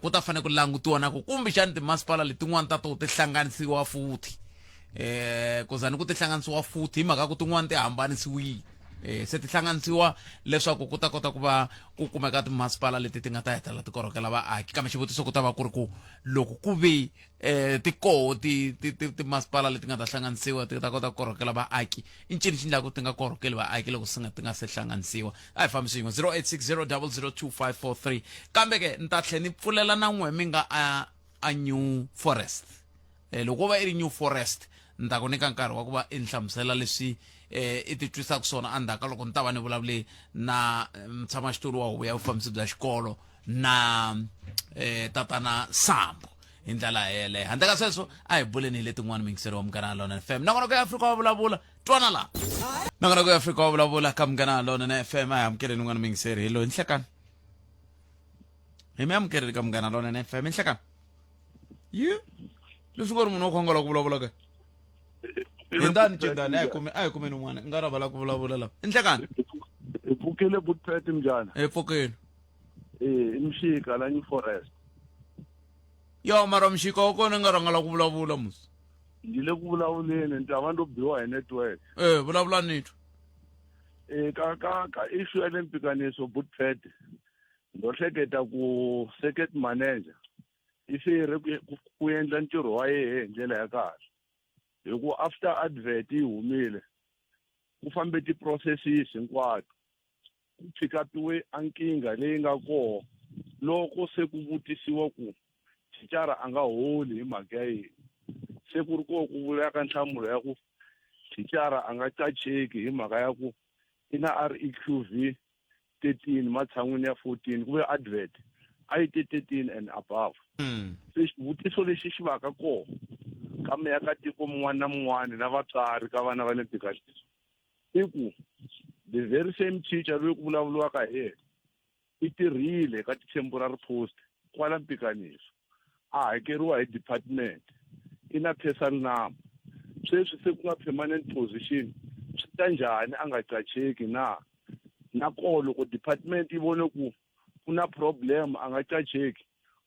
ku ta fanele ku langutiwa na ku kumbexani timasipala letin'wana ta to ti hlanganisiwa futhi ku za ni ku ti hlanganisiwa futhi hi mhaka ku tin'wana ti hambanisiwile se ti hlanganisiwa leswaku ku ta kota ku va ku kumeka timasipala leti ti nga ta hetelela ti korhokela vaaki kambe xivutiso ku ta va ku ri ku loko ku ve ti koho ti ti ti timasipala leti nga ta hlanganisiwa ti ta kota ku korhokela vaaki i ncini xi endlaku ti nga korhokeli vaaki loko swi nga ti nga se hlanganisiwa a hi fambi swin'we 0860002543 kambe ke ni ta tlhela ni pfulela na n'we mi nga a a New Forest loko wo va i ri New Forest ni ta ku nyika nkarhi wa ku va i ni hlamusela leswi i titwisaka swona endzhaku ka loko ni ta va ni vulavule na mutshamaxitulu wa huvo ya vufambisi bya xikolo na tatana Sambo hi ndlela yeleyo handle ka sweswo a hi buleni hi letin'wana mingiseri wa Munghana Lonene FM nongonoko ya Afrika wa vulavula twana la nongonoko ya Afrika wa vulavula ka Munghana Lonene FM a hi amukeleni un'wana mingiseri hi loyi nhlekani hi mi amukeleni ka Munghana Lonene FM nhlekani yi leswi nga ri munhu wo khongola ku vulavula ke hindani cindani a hi kumi a hi kumeni un'wana i nga ri va la ku vulavula lava i nhlekani hi pfukile butpet mjana hi pfukile i mxika la New Forest yo mara mxika wa kona nga rhanga la ku vulavula musi ndzi le ku vulavuleni ni ta va ndo biwa hi network vulavula ni twa ka ka ka issue ya le mpikaniso butpet ndo hleketa ku circuit manager i fere ku endla ntirho wa yehe hi ndlela ya kahle hi ku after advert yi humile ku fambe ti-processes hinkwato ku pick-upiwe a nkingha leyi nga koho loko se ku vutisiwa ku thicara a nga holi hi mhaka ya yini se ku ri koho ku vulaka nhlamulo ya ku thicara a nga qacheki hi mhaka ya ku i na REQV 13 matshan'wini ya 14 ku ve advert a yi te 13 and above se xivutiso lexi xi vaka koho ka miakatiko mun'wana na mun'wana na vatswari ka vana va le Mpikaniso i ku the very same teacher loyi ku vulavuriwaka hi yena i tirhile ka ti-temporary post kwala Mpikaniso a hakeriwa hi department i na personal number sweswi se ku nga permanent position swi ta njhani a nga qacheki na na koho loko department yi vone ku ku na problem a nga qacheki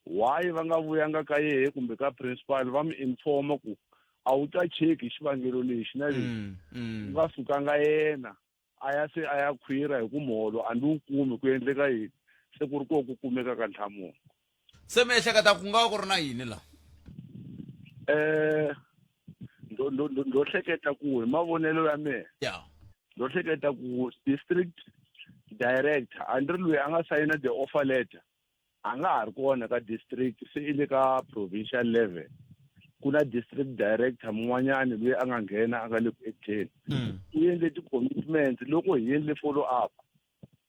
why va nga vuyanga ka yehe kumbe ka principal va mi informa ku a wu qacheki hi xivangelo lexi na lexi ku nga sukanga yena a ya se a ya khwira hi ku muholo a ndi wu kumi ku endleka yini se ku ri koho ku kumeka ka nhlamulo se mi ehleketa ku nga va ku ri na yini la ndo hleketa ku hi mavonelo ya mehe ndo hleketa ku district director a ni ri loyi a nga sayina the offer letter a nga ha ri kona ka district se i le ka provincial level Ku na district director mun'wanyani loyi a nga nghena a nga le ku acteni. U endle ti-commitment loko hi endle follow up,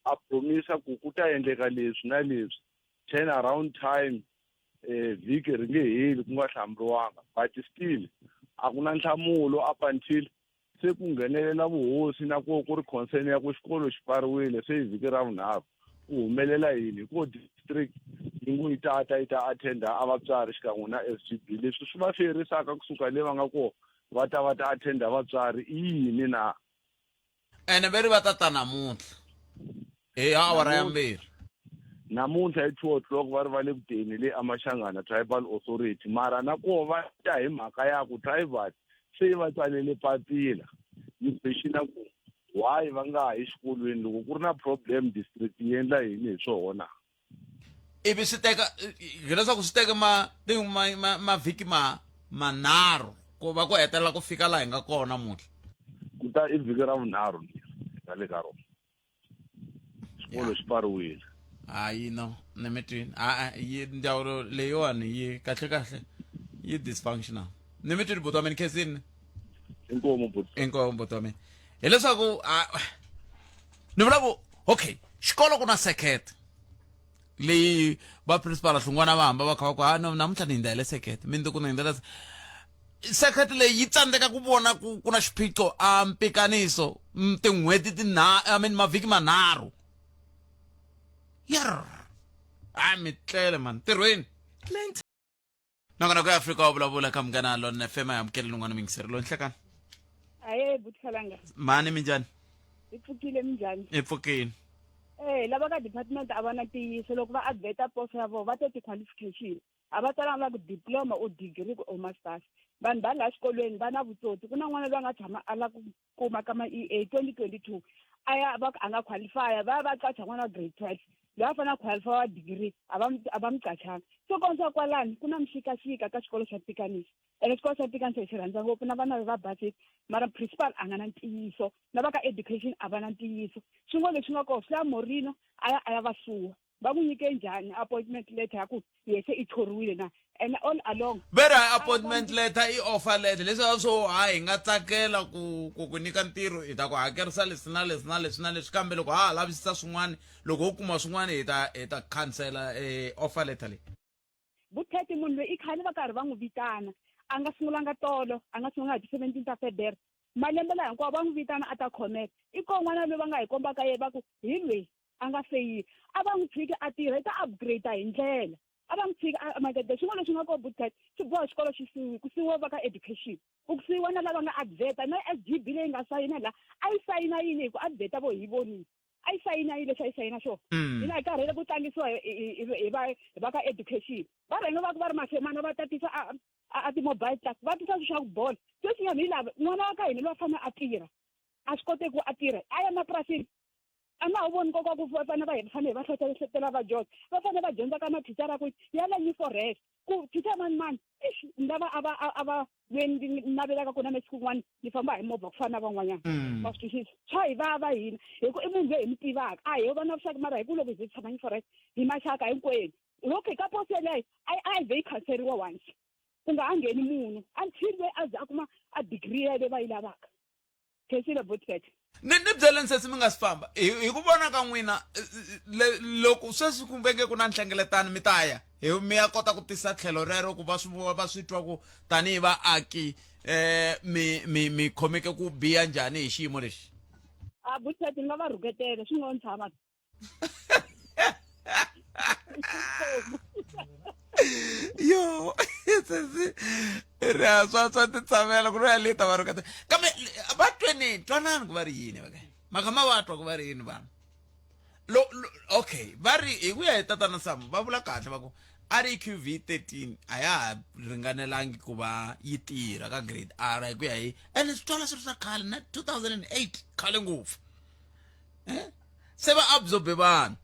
a promisa ku ku ta endleka leswi na leswi. Turn around time, vhiki ri nge heli ku nga hlamuriwanga, but still a ku na nhlamulo up until se ku nghenelela vuhosi na ku ku ri concern ya ku xikolo xi pfariwile se hi vhiki ra vunharhu. Ku humelela yini? Hikuva district yi ngo yi tata yi ta attenda a vatswari xikan'we na SGB. Leswi swi va ferisaka kusuka le va nga kona va ta va ta attenda vatswari i yini na? Ene ve ri va ta ta namuntlha hi awara ya 2. Namuntlha hi 2 o'clock va ri va le ku teni le aMashangana Tribal Authority, mara na koho va ta hi mhaka ya ku tribal se yi va tsalele papila yi questiona ku why va nga ha yi xikolweni loko ku ri na problem, district yi endla yini hi swona. Ivi swi teka, hileswaku swi teke mavhiki ma manharhu ku va ku hetelela ku fika laha hi nga kona namuntlha. Ku ta i vhiki ra vunharhu leri nga le ka rona xikolo xi pfariwile. Hayi, no, ni mi twini. A yi ndzawulo leyiwani yi kahle kahle yi dysfunctional. Ni mi twini, buti wa mina. Khensini. Inkomu, buti. Inkomu, buti wa mina. Hileswaku ni vula ku okay, xikolo ku na sekete leyi va principal Hlungwana va hamba va kha va ku ha no, namuntlha ni hindza hi le sekete, mindzuku ni hindza le sekete leyi. Yi tsandzeka ku vona ku ku na xiphiqo a mpikaniso tin'hweti tinharhu, I mean mavhiki manharhu yer. A mi tlele mani ntirhweni. Nakona ku Afrika wa vulavula ka Munghana Lona FM. A amukele lun'wana mingiseri lo nhlekani. Aye, buthalanga. Mani, minjhani? Hi pfukile, minjhani? Hi pfukile. Lava ka department a va na ntiyiso. Loko va adverta poso ya vona, va te ti-qualification a va tsalanga, va ku diploma or degree or masters. Vanhu va laha xikolweni va na vutsotsi. Ku na n'wana loyi a nga tshama a lava ku kuma ka ma-EA 2022, a ya va ku a nga qualifya, va ya va qacha n'wana wa grade 12 loyi a fanele a qualify wa degree, a va mi qachanga. So kombisa kwalani ku na mixikaxika ka xikolo xa Pikanisi. Ene xikolo xa Pikanisi hi xi rhandza ngopfu na vana va basile, mara principal a nga na ntiyiso, na va ka education a va na ntiyiso. Swin'wana leswi nga kona swi lava Morino a ya va suwa. Va n'wi nyike njhani appointment letter ya ku ye se i thoriwile na and all along? Ve ri appointment letter i offer letter, leswi swo ha hi nga tsakela ku nyika ntirho, hi ta ku hakerisa leswi na leswi na leswi na leswi, kambe loko ha ha lavisisa swin'wana, loko ho kuma swin'wana, hi ta khansela offer letter leyi. Vutheti, munhu loyi i khale va karhi va n'wi vitana. A nga sungulanga tolo, a nga sungulanga hi ti-17 ta February. Malembe laha hinkwawo va n'wi vitana a ta khomela. I ko n'wana loyi va nga hi kombaka ye, va ku hi lweyi a nga feyili. A va n'wi tshiki a tirha, i ta upgrade hi ndlela. A va n'wi tshiki a makete. Xin'wana lexi nga ko, buthet, swi boha xikolo xi siwi, ku siwiwa va ka education, ku siwiwa na lava nga adverta, na SGB leyi nga sayina laha. A yi sayina yini? Hi ku adverta vo hi vonile, a yi sayina yini lexi a yi sayina xona? Hina hi karhele ku tlangisiwa hi va ka education. Va rhanga va ku va ri masemana, va tatisa a ti-mobile class, va tisa swilo swa ku bola. Sweswinyana hi lava n'wana wa ka hina loyi a fanele a tirha, a swi koteki ku a tirha, a ya mapurasini. A nga ha voni nkoka wa ku vana va hina fanele hi va hlohletela va dyondza. Va fanele va dyondza ka mathicara ku ya la New Forest, ku thicara mani mani ix lava a va loyi ni navelaka ku na masiku kun'wana ni famba hi movha ku fana na van'wanyana. Ma swi twisisa, swa hi vava hina hi ku i munhu loyi hi mi tivaka. A hi va na vuxaka, mara hi ku loko hi ze tshama New Forest hi maxaka hinkwenu. Okay, ka poso yeleyo a yi ze yi khanseriwa once, ku nga ha ngheni munhu until loyi a ze a kuma a degree yeleyo va yi lavaka. Khensile, butket. Ni byeleni sesi, mi nga si famba, hi ku vona ka n'wina, loko sweswi ku venge ku na nhlengeletano, mi ta ya hi mi ya kota ku tisa tlhelo rero ku va swi twa ku tanihi vaaki mi khomeke ku biha njhani hi xiyimo lexi? A butket, ni nga va rhuketela swi ngo ni tshama. Yo sesi, ri a swa titshamela ku ri ya leta va rhuketela, kambe va tweni twanani ku va ri yini va maka ma va twa ku va ri yini vanhu lo, lo okay, va ri hi ku ya hi tatana Sam, va vula kahle va ku REQV 13 a ya ha ringanelangi ku va yi tirha ka grade R, hi ku ya hi ene swi twala swi ri swa khale na 2008, khale ngopfu. Se va absorbe vanhu.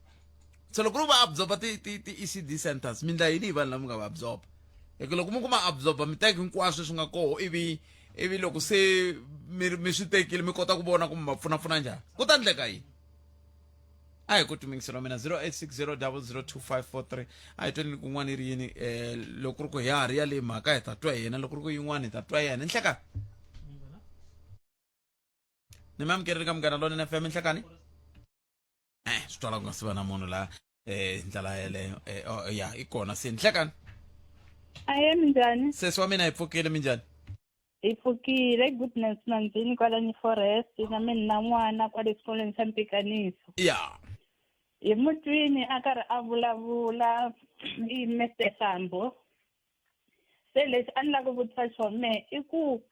Se loko ri va absorba ti ECD centers, mi ndla yini hi vanhu lava mi nga va absorba? Hi ku loko mi kuma absorba, mi teka hinkwaswo leswi nga koho, ivi loko se mi swi tekile, mi kota ku vona ku mi va pfunapfuna njhani, ku ta ndleka yini? A hi ku tumingiselo wa mina 0860002543. A hi tweni kun'wana yi ri yini. Loko ku ri ku ya ha ri ya leyi mhaka hi ta twa yena, loko ku ri ku yin'wana hi ta twa yena. Nhlekani ni mi amukerile ka Munghana Lonene FM. Nhlekani. Swi twala ku nga si va na munhu laha ndlela yeleyo. Oh, ya i kona se. Nhlekani. Ahe, minjhani? Sesi wa mina, hi pfukile. Minjhani? Hi pfukile. Goodness Manzini kwala ni Forest, na mina na n'wana kwale xikolweni xa Mpikaniso. Hi mutwini a karhi a vulavula i Mr Sambo. Se lexi a ni lava ku vutisa xona mehe i ku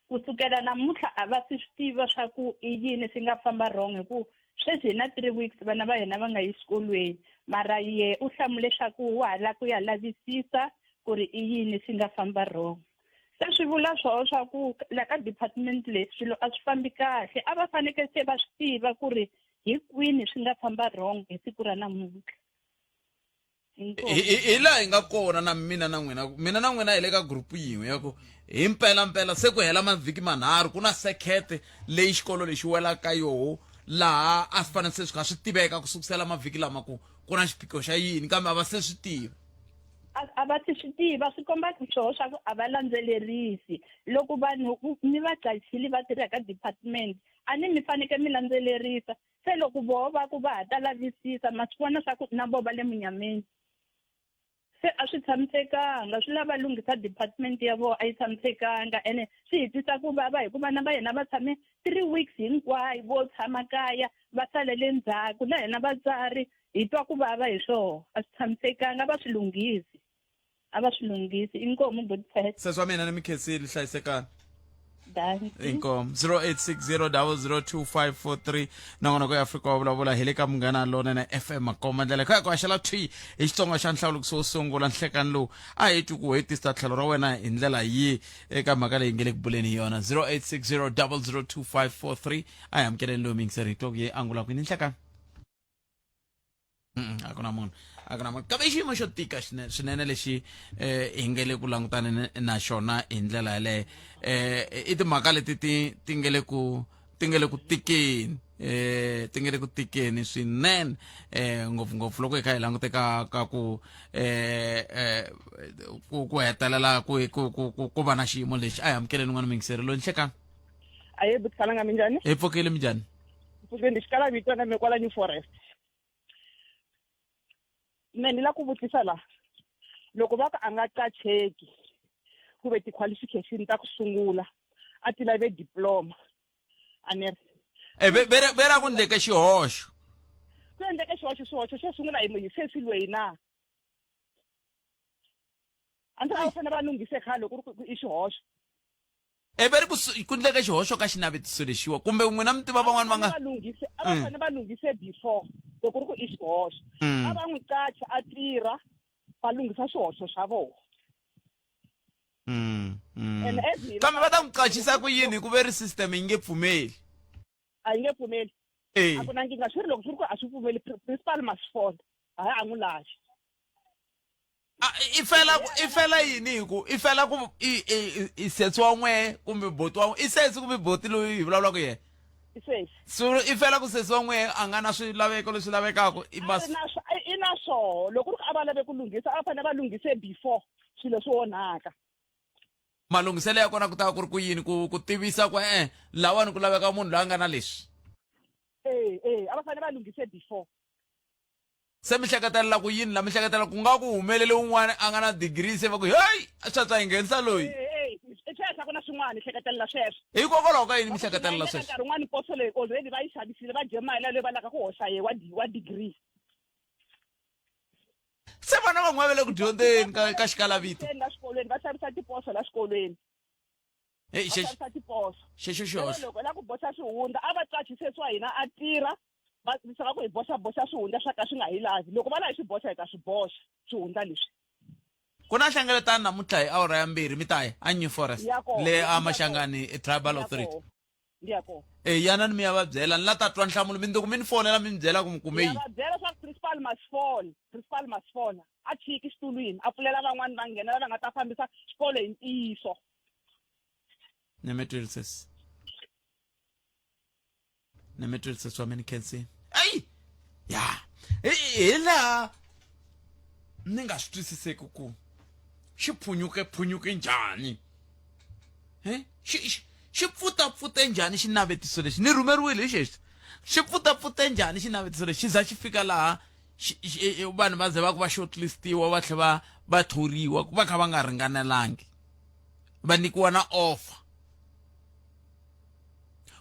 kusukela namuntlha a va swi tiva swa ku i yini swi nga famba wrong, hi ku sweswi hi na 3 weeks vana va hina va nga yi xikolweni, mara ye u hlamule swa ku wa ha lava ku ya lavisisa ku ri i yini swi nga famba wrong. Se swi vula swoho swa ku la ka department leyi swilo a swi fambi kahle. A va fanekele se va swi tiva ku ri hi kwini swi nga famba wrong hi siku ra namuntlha. Hi laha hi nga kona na mina na n'wina, mina na n'wina hi le ka group yin'we ya ku hi mpela mpela se ku hela mavhiki manharhu ku na sekete leyi xikolo lexi welaka ka yoho, laha a swi fanele se swi kha swi tiveka ku sukusela mavhiki lama ku ku na xiphiqo xa yini, kambe a va se swi tiva. A va se swi tiva, swi komba swoho swa ku a va landzelerisi. Loko vanhu mi va qachile va tirha ka department, a ni mi fanekele mi landzelerisa. Se loko voho va ku va ha ta lavisisa, ma swi vona swa ku na voho va le munyameni. Se a swi tshamisekanga, swi lava lunghisa department ya vona, a yi tshamisekanga. Ene swi hi twisa ku vava hikuva vana va hina va tshame 3 weeks hinkwayo vo tshama kaya, va salele ndzhaku. Na hina vatswari hi twa ku vava hi swoho. A swi tshamisekanga, a va swi lunghisi, a va swi lunghisi. Inkomu buti. Sesi wa mina, ni mi khensile, hlayisekani. Dankie. Inkomu. 0860002543, nongonoko ya Afrika wa vulavula, hi le ka Munghana Lonene FM, makomba ndlela kha ku haxela thwi hi Xitsonga xa nhlawulo wo sungula nhlekani lowu. A hi twi ku hetisa tlhelo ra wena hi ndlela yi eka mhaka leyi nge le ku buleni hi yona. 0860002543. A hi amukeleni lowu mingiseri, hi twa ku ye angula kwini. Nhlekani. A ku na munhu, a ku na munhu, kambe i xiyimo xo tika swinene lexi hi nge le ku langutane na xona hi ndlela yaleyo. I timhaka leti ti nge le ku ti nge le ku tikeni, ti nge le ku tikeni swinene, ngopfungopfu loko hi kha hi langute ka ku ku hetelela ku va na xiyimo lexi. A hi amukeleni n'wana mingiseri loyi. Nhlekani. Aye buti, minjhani? Hi pfukile, minjhani? Pfukile, ndi xikala vito na me kwala New Forest. Me ni la ku vutisa la, loko va ku a nga qacheki ku ve ti-qualification ta ku sungula a ti lave diploma, a ni ri Ve ra ku ndleke xihoxo. Ku endleke xihoxo, xihoxo xo sungula hi sesi loyi na a ndzi a va fanele va lunghise khale ku ri ku i xihoxo. Ve ri ku ndleke xihoxo ka xinavetiso lexiwa, kumbe n'wina mi tiva van'wani va nga va lunghise, a va fanele va lunghise before loko ku ri ku i xihoxo. A va n'wi qacha a tirha, va lunghisa xihoxo xa vona. And as hina Kambe va ta n'wi qachisa ku yini hi ku ve ri system yi nge pfumeli? A yi nge pfumeli. A ku na nkingha, swi ri loko swi ri ku a swi pfumeli, principal must fall, hayi a n'wi lavi. I fela yini hi ku i fela ku i sesi wa n'we kumbe boti wa i sesi kumbe boti loyi hi vulavulaka yena? I sesi. So i fela ku sesi wa n'we a nga na swilaveko leswi lavekaka i mas I na swoho. Loko ku ri ku a va lave ku lunghisa, a va fanele va lunghise before swilo swi onhaka. Malunghiselo ya kona ku ta va ku ri ku yini, ku tivisa ku e-e lawani ku laveka munhu loyi a nga na leswi? E a va fanele va lunghise before. Se mi hleketelela ku yini la? Mi hleketelela ku nga ku humelele un'wana a nga na degree, se va ku heyi, swa tswa hi nghenisa loyi? I sweswo, a ku na swin'wana, hi hleketelela sweswo. Hikokwalaho ka yini mi hleketelela sweswo? Nkarhi wun'wani poso leyi already va yi xavisile, va dye mali yaleyo, va lava ku hoxa ye wa degree. Se vana van'wana va le ku dyondzeni ka xikalavito la xikolweni, va xavisa tiposo la xikolweni. Hey, Va xavisa tiposo. Xexo xihoxo. Loko la ku boxa swihundla, a va qachi sesi wa hina a tirha, va va ku hi boxa boxa swihundla swa ka swi nga hi lavi. Loko va lava hi swi boxa, hi ta swi boxa swihundla leswi. Ku na hlengeletano namuntlha hi awara ya 2, mi ta ya a New Forest Ya kona. le a Mashangani Tribal Authority. Ndi ya kona. E yanani mi ya va byela, ni la ta twa nhlamulo mindzuku mi ni fonela mi ni byela ku mi kume Ya yini. va byela swa ku principal must fall, principal must fall, a chiki xitulwini, a pfulela van'wani va nghena lava nga ta fambisa xikolo hi ntiyiso. Ni mi twile sesi, ni mi twile sesi wa mina, khensini. Ayi, Ya hi laha ni nga swi twisiseki ku xi phunyuke phunyuke njhani he xi xi xi pfutapfute njhani xinavetiso lexi ni rhumeriwile hi xexi xi pfutapfute njhani xinavetiso lexi xi za xi fika laha vanhu va ze va ku va shortlistiwa va tlhe va va thoriwa ku va kha va nga ringanelangi va nyikiwa na offer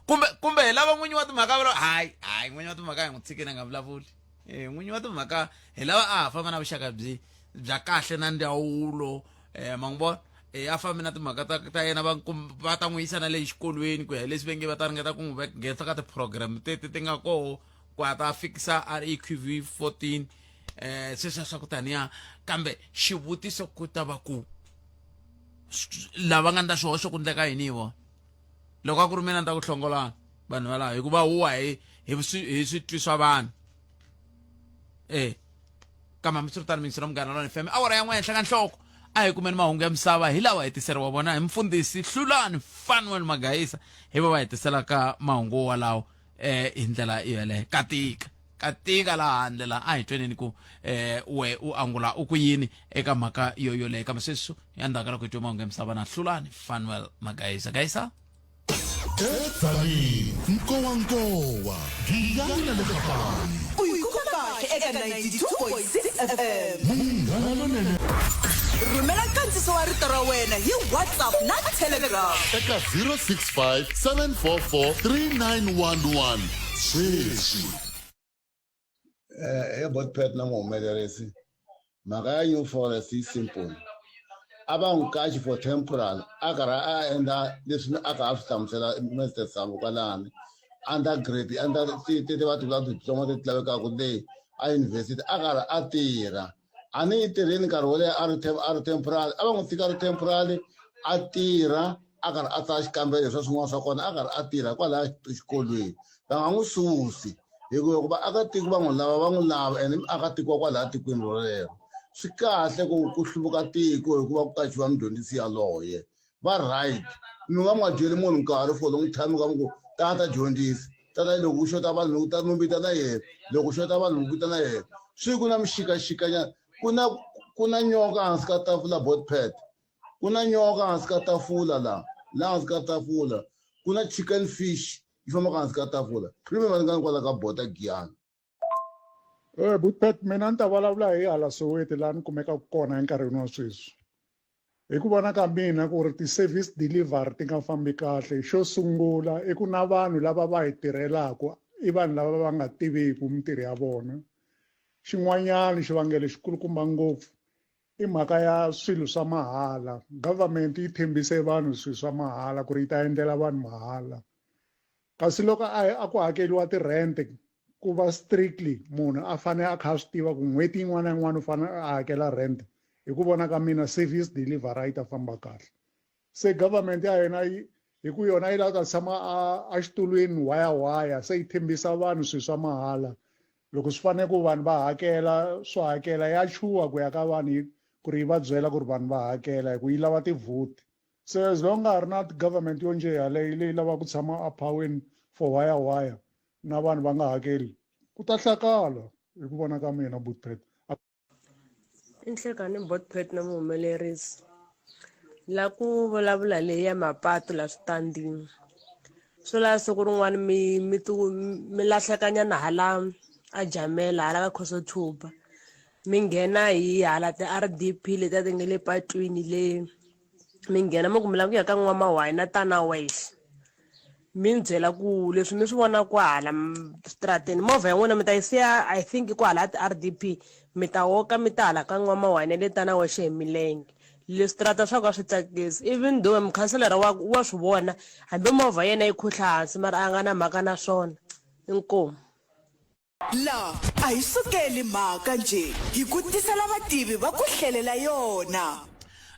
kumbe kumbe hi lava n'winyi wa timhaka va hayi hayi n'winyi wa timhaka hi n'wi tshikini a nga vulavuli e n'winyi wa timhaka hi lava a ha famba na vuxaka byi bya kahle na ndzawulo um ma n'wi vona e a fambi na timhaka ta ta yena va va ta n'wi yisa na le xikolweni ku ya hi leswi va nge va ta ringeta ku n'wi nghenisa ka ti-program teti ti nga koho ku a ta fikisa reqv 14 eh sweswiya swa ku taniya kambe xivutiso ku ta va ku lava nga ndla swihoxo ku ndleka yini hi vona loko a ku ri mina ni ta ku hlongolana vanhu valava hikuva huwa hi hi hi switwi swa vanhu e kambe hambiswiritano mingiselo munghana lona fm awara ya n'we henhla ka nhloko a hi kumeni mahungu ya misava hi lawa hetiseriwa vona hi mfundhisi hlulani fanuel magayisa hi va va hetiselaka mahungu walawo eh hi ndlela yeleyo ka tika ka tika laha handle laha a hi tweneni ku eh we u angula u ku yini eka mhaka yo yoleyo kambe sweswi ya ndzhaku ka loko hi twe mahungu ya misava na hlulani fanuel magayisa gayisa edzanini nkowankowa giyani na le kapani U yi kuma kahle eka 92.6 FM. Munghana Lonene Rhumela nkandziso wa rito ra wena hi WhatsApp na Telegram. Eka 065 744 3911 sweswi. Eh, he botpet na muhumelerisi mhaka ya new forest yi simple a va n'wi kachi for temporal a karhi a endla leswi a ka a swi hlamusela Mr Sambo kwalani under grade under ti ti va ti vula tidiploma leti lavekaka le a yunivhesiti a karhi a tirha a ni yi tirheni nkarhi wo leha a ri a ri temporary a va n'wi tshika a ri temporary a tirha a karhi a tsala xikambelo swa swin'wana swa kona a karhi a tirha kwalaya exikolweni va nga n'wi susi hikuva loko vaakatiko va n'wi lava va n'wi lava ene muakatiko wa kwalaya tikweni rolero swi kahle ku ku hluvuka tiko hikuva ku kachiwa mudyondzisi yaloye va right mi nga n'wa byeli munhu nkarhi for long time ka ku tata dyondzisi tata loko ku xota vanhu ta mi vitana yena loko ku xota vanhu mi vitana yena swi ku na mixikaxikanyana ku na ku na nyoka hansi ka tafula botpad ku na nyoka hansi ka tafula la la hansi ka tafula ku na chicken fish yi fambaka hansi ka tafula premium va ringana kwala ka bota giyani Eh, Butpet mina ni ta vulavula hi hala Soweto laha ni kumekaka kona enkarhini wa sweswi. Hi ku vona ka mina ku ri ti-service delivery ti nga fambi kahle xo sungula i ku na vanhu lava va hi tirhelaka i vanhu lava va nga tiviki mintirho ya vona. Xin'wanyana xivangelo xikulukumba ngopfu i mhaka ya swilo swa mahala. Government yi tshembise vanhu swilo swa mahala ku ri yi ta endlela vanhu mahala. Kasi loko a a ku hakeriwa ti-rent ku va strictly munhu a fanele a kha a swi tiva ku n'hweti yin'wana na yin'wana u fanele a hakela rent hi ku vona ka mina service delivery a yi ta famba kahle se government ya hina yi hi ku yona yi lava ta tshama a exitulwini waya waya se yi tshembisa vanhu swilo swa mahala loko swi fanele ku vanhu va hakela swo hakela ya chuha ku ya ka vanhu ku ri yi va byela ku ri vanhu va hakela hi ku yi lava tivhoti se as long nga ha ri na government yo njhe yaleyo leyi lavaka ku tshama epowereni for waya waya na vanhu va nga hakeli ku ta hlakala hi ku vona ka mina butpet i nhlekani botpet na muhumelerisi la ku vulavula leyi ya mapatu la switandini swo la siku rin'wana mi mi mi lahlekanyana hala a jamela hala ka khosothuba mi nghena hi hala ti-R_D_P letiya ti nga le patwini le mi nghena mi ku mi lava ku ya ka n'wamahwayi na tana wexe mi ni byela ku leswi mi swi vona kwahala strateni movha ya n'wina mi ta yi siya i think kwahala ti-R_D_P mi ta woka mi ta hala ka n'wamahwayi na le tana wexe hi milenge leswi strata swa ku a swi tsakisi even though mukhanselara wa wa swi vona hambi movha yena yi khuhla hansi mara a nga na mhaka na swona inkomu. La a hi sukeli mhaka njhe, hi ku tisela vativi va ku hlelela yona.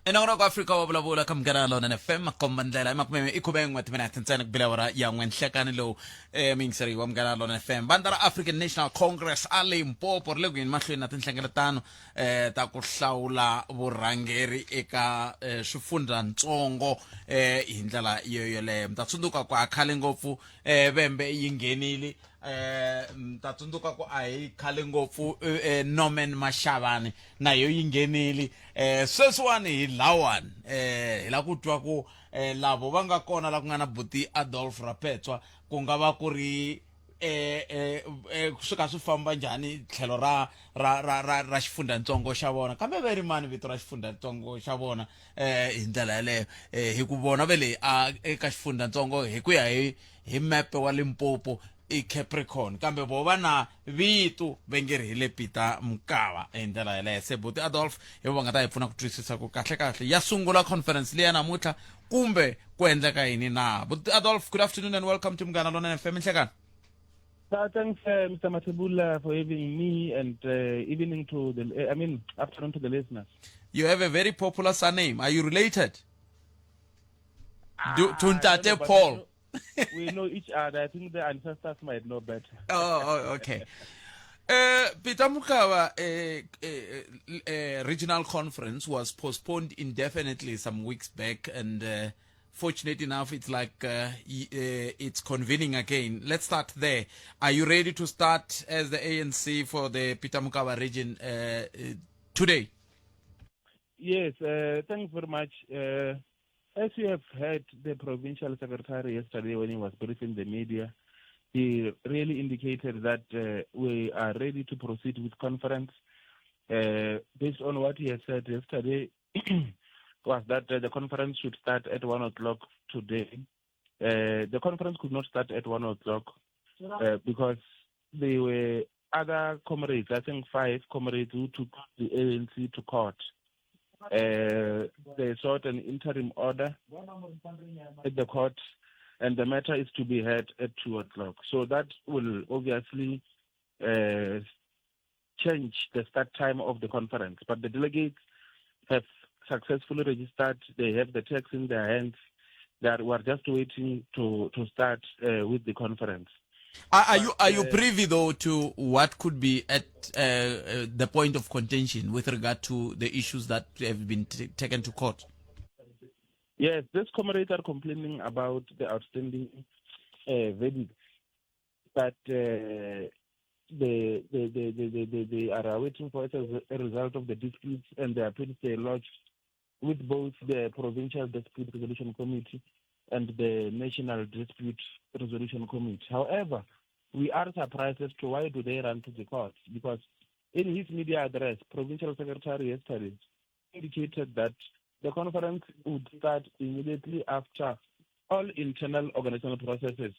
Enongonoko Afrika wa vulavula ka Munghana Lonene FM makomba ndlela emakumeme i khume n'we timinete ntsena ku bile awara ya n'we nhlekani lowu eh, muyingiseri wa Munghana Lonene FM vandla ra African National Congress a Limpopo ri le ku yeni mahlweni na tinhlengeletano eh, ta ku hlawula vurhangeri eka eh, swifundzantsongo eh, hi ndlela yo yoleyo mi ta tsundzuka ku a khale ngopfu eh, vembe yi nghenile Eh mi ta tsundzuka ku a hi khale ngopfu eh, eh, Norman Mashavani na yo yi nghenile. Eh sweswiwani hi lawani eh hi la ku twa ku eh lavo va nga kona la ku nga na buti Adolf Rapetswa ku nga va ku ri eh eh eh swi ka swi famba njhani tlhelo ra ra ra ra ra xifundzhantsongo xa vona kambe ve ri mani vito ra xifundzhantsongo xa vona eh hi ndlela yaleyo eh hi ku vona ve le a eka xifundzhantsongo hi ku ya hi hi mepe wa Limpopo i Capricorn kambe vo va na vito ve nge ri hi le Peter Mokaba hi ndlela yaleyo se buti Adolf hi vo va nga ta hi pfuna ku twisisa ku kahle kahle ya sungula conference liya namuntlha kumbe ku endleka yini na buti Adolf good afternoon and welcome to Munghana Lonene FM nhlekani Thanks, Mr. Matebula, for having me, and evening to the, I mean, afternoon to the listeners. You have a very popular surname. Are you related? Do, to Ntate Paul. We know each other. I think the ancestors might know better. Oh, okay. Peter Mokaba regional conference was postponed indefinitely some weeks back, and fortunate enough, it's like it's convening again. Let's start there. Are you ready to start as the ANC for the Peter Mokaba region today? Yes, thanks very much. As you have heard the provincial secretary yesterday when he was briefing the media, he really indicated that we are ready to proceed with conference. Based on what he has said yesterday, was that the conference should start at 1 o'clock today. The conference could not start at 1 o'clock because there were other comrades, I think 5 comrades who took the ANC to court. They sought an interim order at the court, and the matter is to be heard at 2 o'clock. So that will obviously change the start time of the conference. But the delegates have successfully registered. They have the text in their hands. They are just waiting to start with the conference. Are you privy, though, to what could be at the point of contention with regard to the issues that have been taken to court? Yes, these comrades are complaining about the outstanding verdicts, but they are awaiting for it as a result of the disputes and the appeals they lodged with both the Provincial Dispute Resolution Committee and the National Dispute Resolution Committee. However, we are surprised as to why do they run to the courts, because in his media address, Provincial Secretary yesterday indicated that the conference would start immediately after all internal organizational processes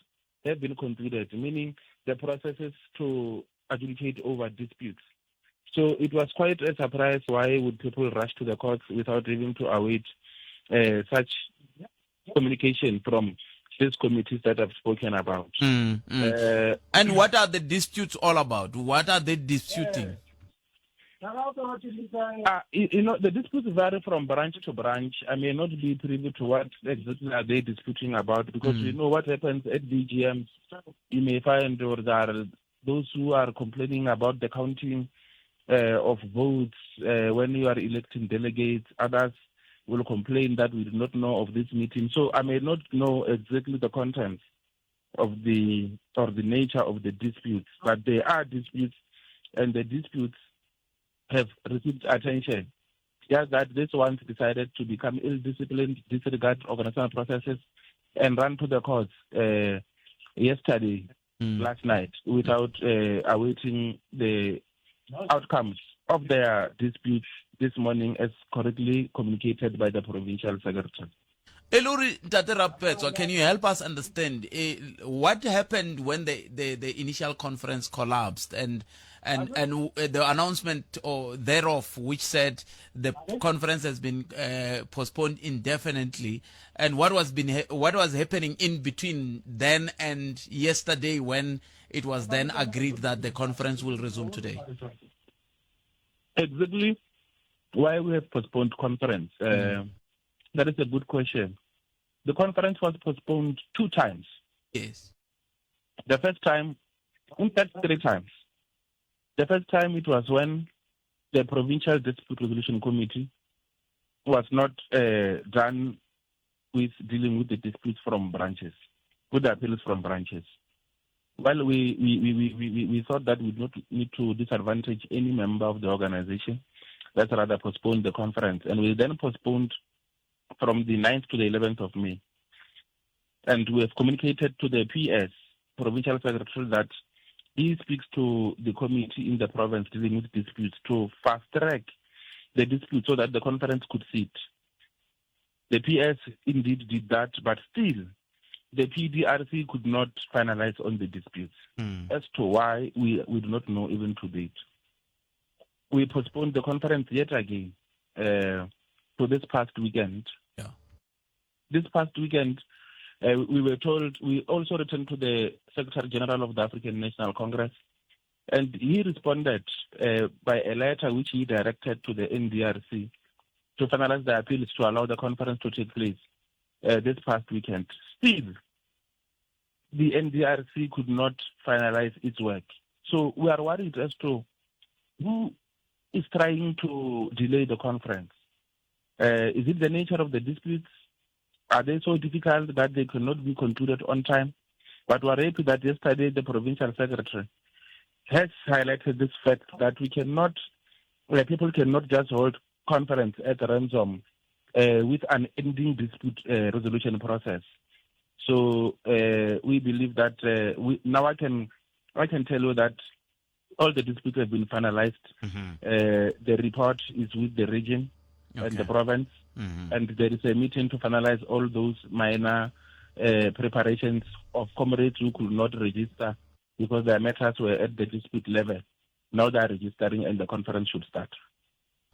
have been concluded, meaning the processes to adjudicate over disputes. So it was quite a surprise why would people rush to the courts without having to await such communication from these committees that I've spoken about. And what are the disputes all about? What are they disputing? The disputes vary from branch to branch. I may not be privy to what exactly are they disputing about, because we know what happens at BGMs. You may find or there are those who are complaining about the counting of votes when you are electing delegates. Others will complain that we do not know of this meeting. So I may not know exactly the contents of the or the nature of the disputes, but there are disputes, and the disputes have received attention. Just that this ones decided to become ill-disciplined, disregard organizational processes, and run to the courts yesterday, last night, without awaiting the outcomes of their disputes this morning, as correctly communicated by the provincial secretary. Eluri Ntate Rapetswa, can you help us understand what happened when the initial conference collapsed and the announcement or thereof, which said the conference has been postponed indefinitely, and what was happening in between then and yesterday when it was then agreed that the conference will resume today? Exactly why we have postponed conference. That is a good question. The conference was postponed 2 times. Yes. The first time, in fact, 3 times. The first time it was when the Provincial Dispute Resolution Committee was not done with dealing with the disputes from branches, with the appeals from branches. Well, we, we, we, we, we, thought that we do not need to disadvantage any member of the organization. Let's rather postpone the conference. And we then postponed from the 9th to the 11th of May. And we have communicated to the PS, Provincial Secretary, that he speaks to the committee in the province dealing with disputes to fast track the dispute so that the conference could sit. The PS indeed did that, but still, the PDRC could not finalize on the disputes. Mm. As to why, we, we do not know even to date. We postponed the conference yet again uh, to this past weekend. Yeah. This past weekend, uh, we were told, we also returned to the Secretary General of the African National Congress, and he responded uh, by a letter which he directed to the NDRC to finalize the appeals to allow the conference to take place uh, this past weekend. Still, the NDRC could not finalize its work. So we are worried as to who is trying to delay the conference. Uh, is it the nature of the disputes? Are they so difficult that they cannot be concluded on time? But we are happy that yesterday the provincial secretary has highlighted this fact that we cannot, where people cannot just hold conference at ransom uh, with an ending dispute uh, resolution process. So uh, we believe that uh, we, now I can I can tell you that all the disputes have been finalized. Mm-hmm. Uh, the report is with the region okay. and the province, mm-hmm. and there is a meeting to finalize all those minor uh, preparations of comrades who could not register because their matters were at the dispute level. Now they are registering and the conference should start.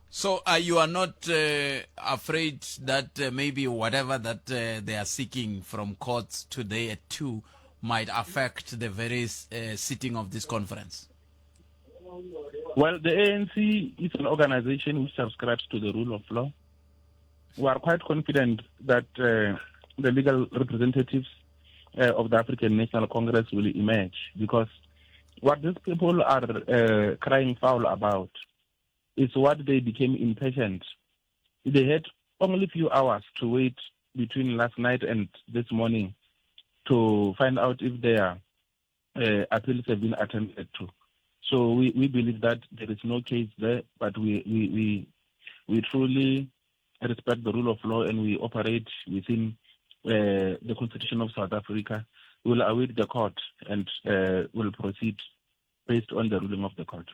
So uh, you are not uh, afraid that uh, maybe whatever that uh, they are seeking from courts today at 2 might affect the very uh, sitting of this conference? Well, the ANC is an organization which subscribes to the rule of law. We are quite confident that uh, the legal representatives uh, of the African National Congress will emerge because what these people are uh, crying foul about is what they became impatient. They had only a few hours to wait between last night and this morning to find out if their uh, appeals have been attended to. So we, we believe that there is no case there, but we, we, we, we truly respect the rule of law and we operate within uh, the Constitution of South Africa. We will await the court and uh, will proceed based on the ruling of the court.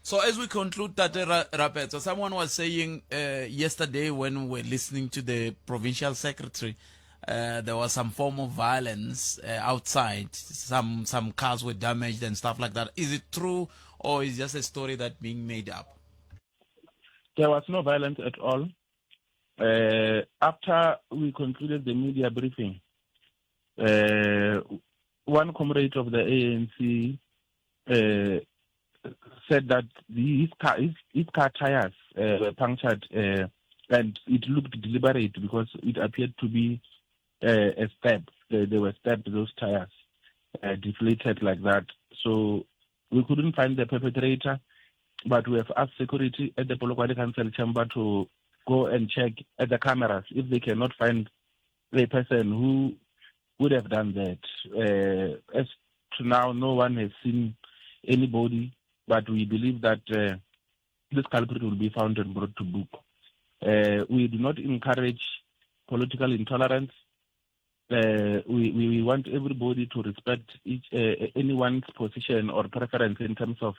So as we conclude that, Rapetso, someone was saying uh, yesterday when we were listening to the provincial secretary, uh, there was some form of violence uh, outside. Some some cars were damaged and stuff like that. Is it true or is it just a story that being made up? There was no violence at all. Uh, after we concluded the media briefing, uh, one comrade of the ANC uh, said that his car, his, his car tires uh, were punctured uh, and it looked deliberate because it appeared to be uh, a step. They, they were stepped, those tires, uh, deflated like that. So we couldn't find the perpetrator, but we have asked security at the Polokwane Council chamber to go and check at the cameras if they cannot find the person who would have done that. Uh, as to now, no one has seen anybody, but we believe that uh, this culprit will be found and brought to book. Uh, we do not encourage political intolerance. Uh, we, we want everybody to respect each uh, anyone's position or preference in terms of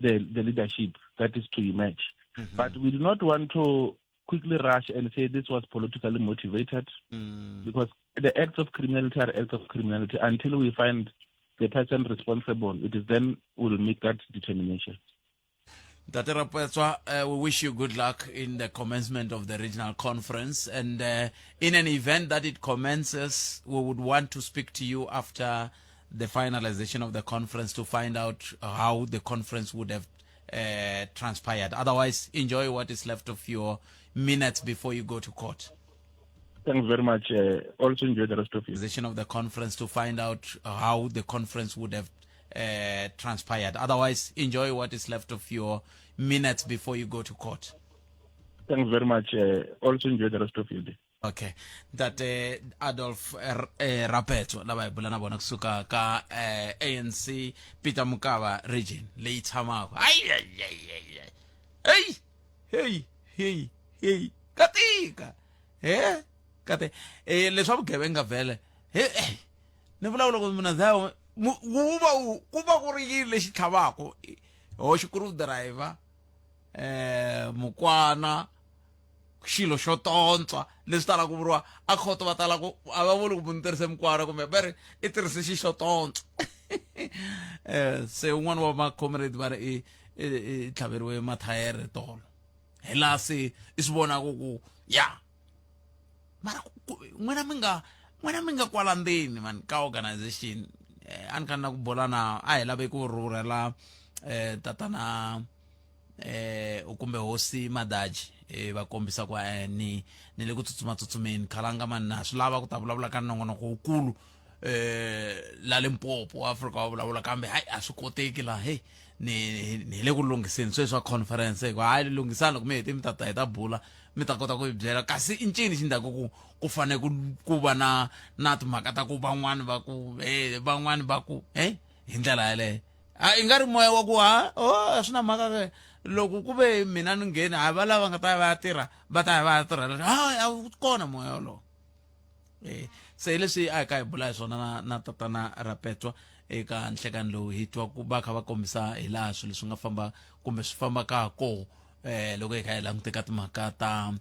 the, the leadership that is to emerge. Mm-hmm. But we do not want to quickly rush and say this was politically motivated mm. because the acts of criminality are acts of criminality until we find the person responsible. It is then we will make that determination. Ntate Rapetswa, uh, we wish you good luck in the commencement of the regional conference. And uh, in an event that it commences, we would want to speak to you after the finalization of the conference to find out how the conference would have uh, transpired. Otherwise, enjoy what is left of your minutes before you go to court. Thanks very much. Uh, also enjoy the rest of you. Of the conference to find out how the conference would have uh, transpired. Otherwise, enjoy what is left of your minutes before you go to court. Thanks very much. Uh, also enjoy the rest of your day. Okay ntate Adolf eh, Rapetso lava hi bula na vona kusuka ka eh, ANC Peter Mokaba region leyi tshamaka ay ay ay ay ay hey hey hey hey katika he kate eh leswa vugevenga vhele he eh, ni vulavula ku munhu za wu va wu ku va ku ri yini lexi tlhavaka ho xikuru driver eh mukwana xilo xo tontswa leswi talaka ku vuriwa a khoto va tala ku a va vuli ku munhu tirhise mukwana kumbe va ri i tirhise xi xo tontswa eh se un'wana wa ma-comrade va ri i i tlhaveriwe mathayere tolo hi laha se i swi vonaka ku ya mara n'wina mi nga n'wina mi nga kwala ndzeni man ka organization eh, a ni kha na ku bola na a hi lave ku rhurhela eh tatana eh kumbe hosi madaji eh va kombisa ku eh, ni ni le ku tsutsuma tsutsumeni khalanga mani na swi lava ku ta vulavula ka nongonoko wukulu eh la Limpopo Afrika wa vulavula kambe hayi a swi koteki la hey ni ni le ku lunghiseni sweswi swa conference hikuva hayi lunghisani loko mi hete mi ta ta hi ta bula mi ta kota ku yi byela kasi i ncini xi ndhaku ku ku fane ku ku va na na timhaka ta ku van'wani va ku eh van'wani va ku eh hi ndlela yaleyo a i nga ri moya wa ku ha o a swi na mhaka ke loko ku ve mina ni ngheni hayi va lava nga ta ya va ya tirha va ta ya va ya tirha ha a wu kona moya wolowo eh se hi leswi a hi ka hi bula hi swona na, na tatana Rapetswa eka nhlekani lowu hi twa ku va kha va kombisa hi laha swilo swi nga famba kumbe swi fambaka koho eh loko hi kha hi langute ka timhaka ta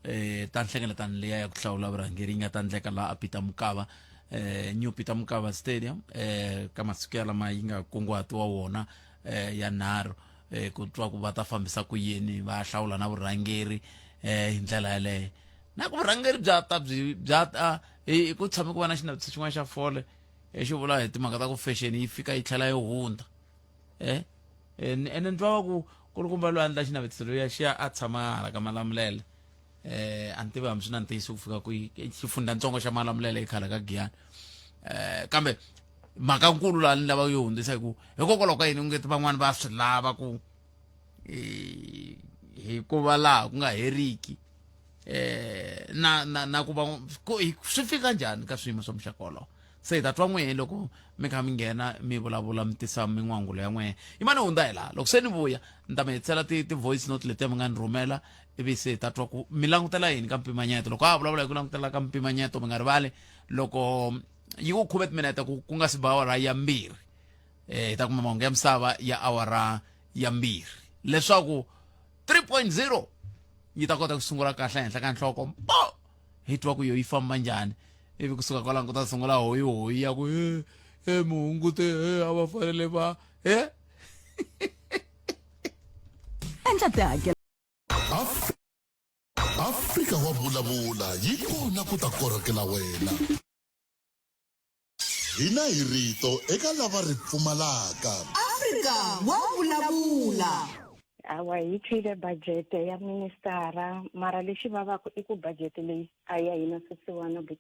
eh ta nhlengeletano liya ya ku hlawula vurhangeri yi nga ta endleka laha a Peter Mokaba eh New Peter Mokaba Stadium eh ka masiku ya lama yi nga kunguhatiwa wona eh ya nharhu eh ku twa ku va ta fambisa ku yini va hlawula na vurhangeri eh hi ndlela yaleyo na ku vurhangeri bya ta byi bya ta hi ku tshame ku va na xinavetiso xin'wana xa fole xi vula hi timhaka ta ku fashion yi fika yi tlhela yi hundza eh ene ni twa va ku kulukumba loyi a endla xinavetiso loyiya xiya a tshama hala ka malamulele eh a ni tivi hambi swi na ntiyiso ku fika kwihi xifundzhantsongo xa malamulele ekhala ka giyani eh kambe mhaka nkulu laha ni lava yo hundzisa hi ku hikokwalaho ka yini u nge ti van'wani va swi lava ku hikuva laha ku nga heriki eh na na na ku va swi fika njhani ka swiyimo swa muxaka wolowo se hi ta twa n'wehe loko mi kha mi nghena mi vulavula mi tisa min'wangulo ya n'wehe yi mane hundza hi laha loko se ni vuya ni ta mi hetisela ti-voice note letiya mi nga ni rhumela ivi se hi ta twa ku mi langutela yini ka mpimanyeto loko a ha vulavula hi ku langutela ka mpimanyeto mi nga rivali loko yi ku khume timinete ku ku nga si ba awara ya mbirhi eh hi ta kuma mahungu ya misava ya awara ya mbirhi leswaku 3.0 yi ta kota ku sungula kahle henhla ka nhloko mpo hi twa ku yo yi famba njhani ivi kusuka kwalano ku ta sungula hoyi hoyi ya ku e e muhungute e a va fanele va e endla tihakelo Afrika wa vulavula yi kona ku ta korhokela wena. Hina hi rito eka lava ri pfumalaka. Afrika wa vulavula. Hawa hi twile budget ya ministara mara lexi vavaka i ku budget leyi a ya hina swisiwana Big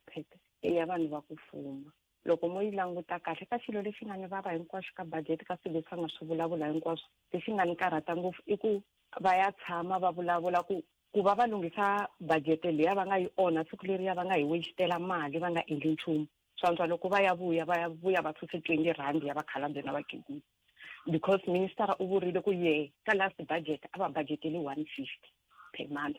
i ya vanhu va ku fuma loko mo yi languta kahle ka xilo lexi nga ni vava hinkwaswo ka budget ka swilo leswi va nga swi vulavula hinkwaswo lexi nga ni karhata ngopfu i ku va ya tshama va vulavula ku ku va va lunghisa budget liya va nga yi onha siku leriya va nga hi wastela mali va nga endli nchumu swantswa loko va ya vuya va ya vuya va suse 20 rand ya vakhalabye na vakhegula because minister u vurile ku ye ka last budget a va budgetele 150 per month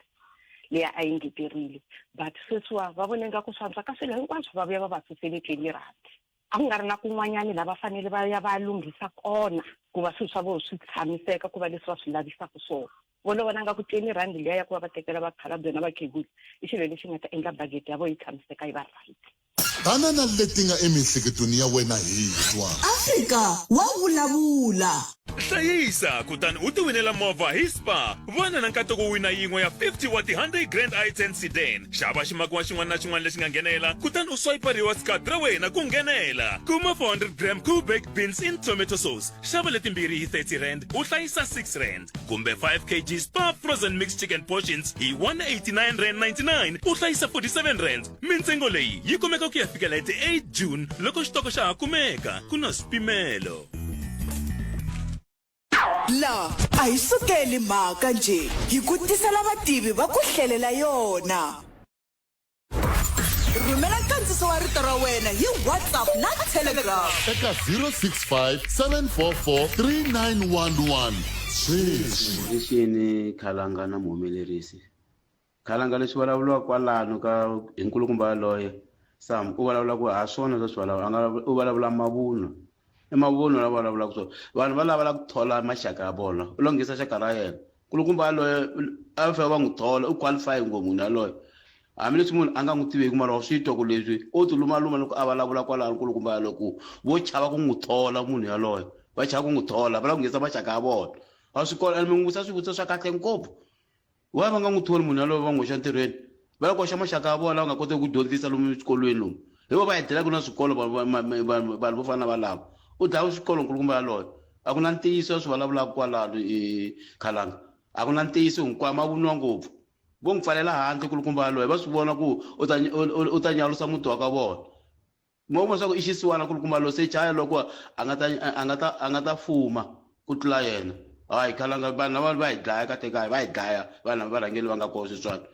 leyi a yi ngeterile but sweswiwa va vone nga ku swantswa ka swilo hinkwaswo va vuya va va susele 20 rand a ku nga ri na kun'wanyani la va fanele va ya va lunghisa kona ku va swilo swa vona swi tshamiseka ku va leswi va swi lavisaka swona vo lo vona nga ku 20 rand liya ya ku va va tekela vakhalabye na vakhegula i xilo lexi nga ta endla budget ya vona yi tshamiseka yi va right Tana na leti nga emiehleketweni ya wena hi twa. Afrika wa vulavula. Hlayisa kutani u tiwinela movha hi Spar. Vana na nkateko wo wina yin'we ya 50 wa ti-Hyundai Grand i10 Sedan. Xava ximakiwa xin'wana na xin'wana lexi nga nghenela kutani u swipe rewards card ra wena ku nghenela. Kuma 400 gram Cool Baked Beans in Tomato Sauce. Xava letimbirhi hi 30 rand u hlayisa 6 rand. Kumbe 5 kg Spar Frozen Mixed Chicken Portions hi 189 rand 99 u hlayisa 47 rand. Mintsengo leyi yi kumeka ku ya fikela hi ti 8 June loko xitoko xa ha kumeka. Ku na swipimelo. La a hi sukeli mhaka njhe, hi ku tisela vativi va ku hlelela yona. nkandziyiso wa rito ra wena hi WhatsApp na Telegram. Eka 065 744 3911 sweswi. Lexini Khalanga na muhumelerisi. Khalanga leswi vulavuriwaka kwalano ka hi nkulukumba yaloye Sam u vulavula ku ha swona swa swi vulavula a nga u vulavula mavunwa i mavunwa la vulavulaka swona vanhu va lava la ku thola maxaka ya vona u longhisa xaka ra yena nkulukumba yaloye a fanele va n'wi thola u qualify ngopfu munhu yaloye hambileswi munhu a nga n'wi tiveki mara wa swi twa ku leswi o ti lumaluma loko a vulavula kwalano nkulukumba yaloye ku vo chava ku n'wi thola munhu yaloye va chava ku n'wi thola va lava ku nghenisa maxaka ya vona a swi kona and mi n'wi vutisa swivutiso swa kahle ngopfu Why va nga n'wi tholi munhu yaloye va n'wi hoxa ntirhweni? Va la ku hoxa maxaka ya vona lava nga koteki ku dyondzisa lomu swikolweni lomu. Hi vona va hi dlelaka na swikolo vanhu vanhu vo fana na valava. U dlaya xikolo nkulukumba yaloye. A ku na ntiyiso ya swi vulavulaka kwalano Khalanga. A ku na ntiyiso hinkwayo mavunwa ngopfu. Vo n'wi pfalela handle nkulukumba yaloye va swi vona ku u ta u ta nyalusa muti wa ka vona. Mo vona swa ku i xisiwana nkulukumba loyi se chaya loko a nga ta a nga ta a nga ta fuma ku tlula yena. Hayi Khalanga vanhu lava va hi dlaya kahle kahle va hi dlaya vanhu lava varhangeri va nga kona sweswiwani.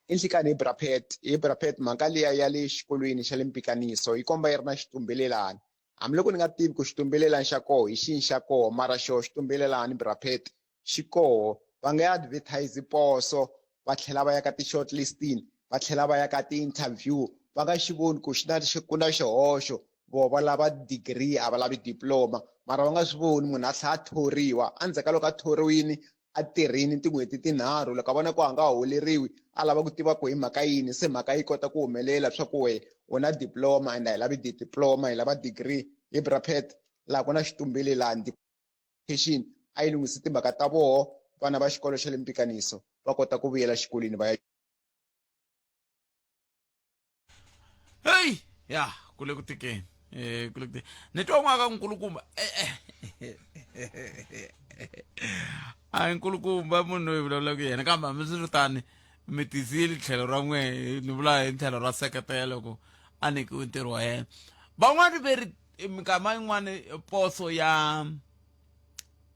I nhlikani hi bra Pat hi bra Pat mhaka liya ya le xikolweni xa le Mpikaniso yi komba yi ri na xitumbelelani hambiloko ni nga tivi ku xitumbelelani xa koho hi xini xa koho mara xoho xitumbelelani bra Pat xi koho va nga advertise poso va tlhela va ya ka ti-shortlisting va tlhela va ya ka ti-interview va nga xi voni ku xi na ku na xihoxo vo va lava degree a va lavi diploma mara va nga swi voni munhu a tlhela a thoriwa endzhaku ka loko a thoriwile a tirhini tin'hweti tinharhu loko a vona ku a nga holeriwi a lava ku tiva ku hi mhaka yini se mhaka yi kota ku humelela swa ku we u na diploma and a hi lavi diploma hi lava degree hi brapet laha ku na xitumbelelani Education a yi lunghisi timhaka ta voho vana va xikolo xa le Mpikaniso va kota ku vuyela xikolweni va ya Hey ya ku le ku tikeni eh ku le ku tikeni ni twa n'waka nkulukumba eh, eh. a hi nkulukumba munhu loyi vulavulaka yena kambe hambiswiritani mi tisile tlhelo ra n'we ni vula hi tlhelo ra seketelo ku a nyikiwe ntirho wa yena van'wani ve ri minkama yin'wani poso ya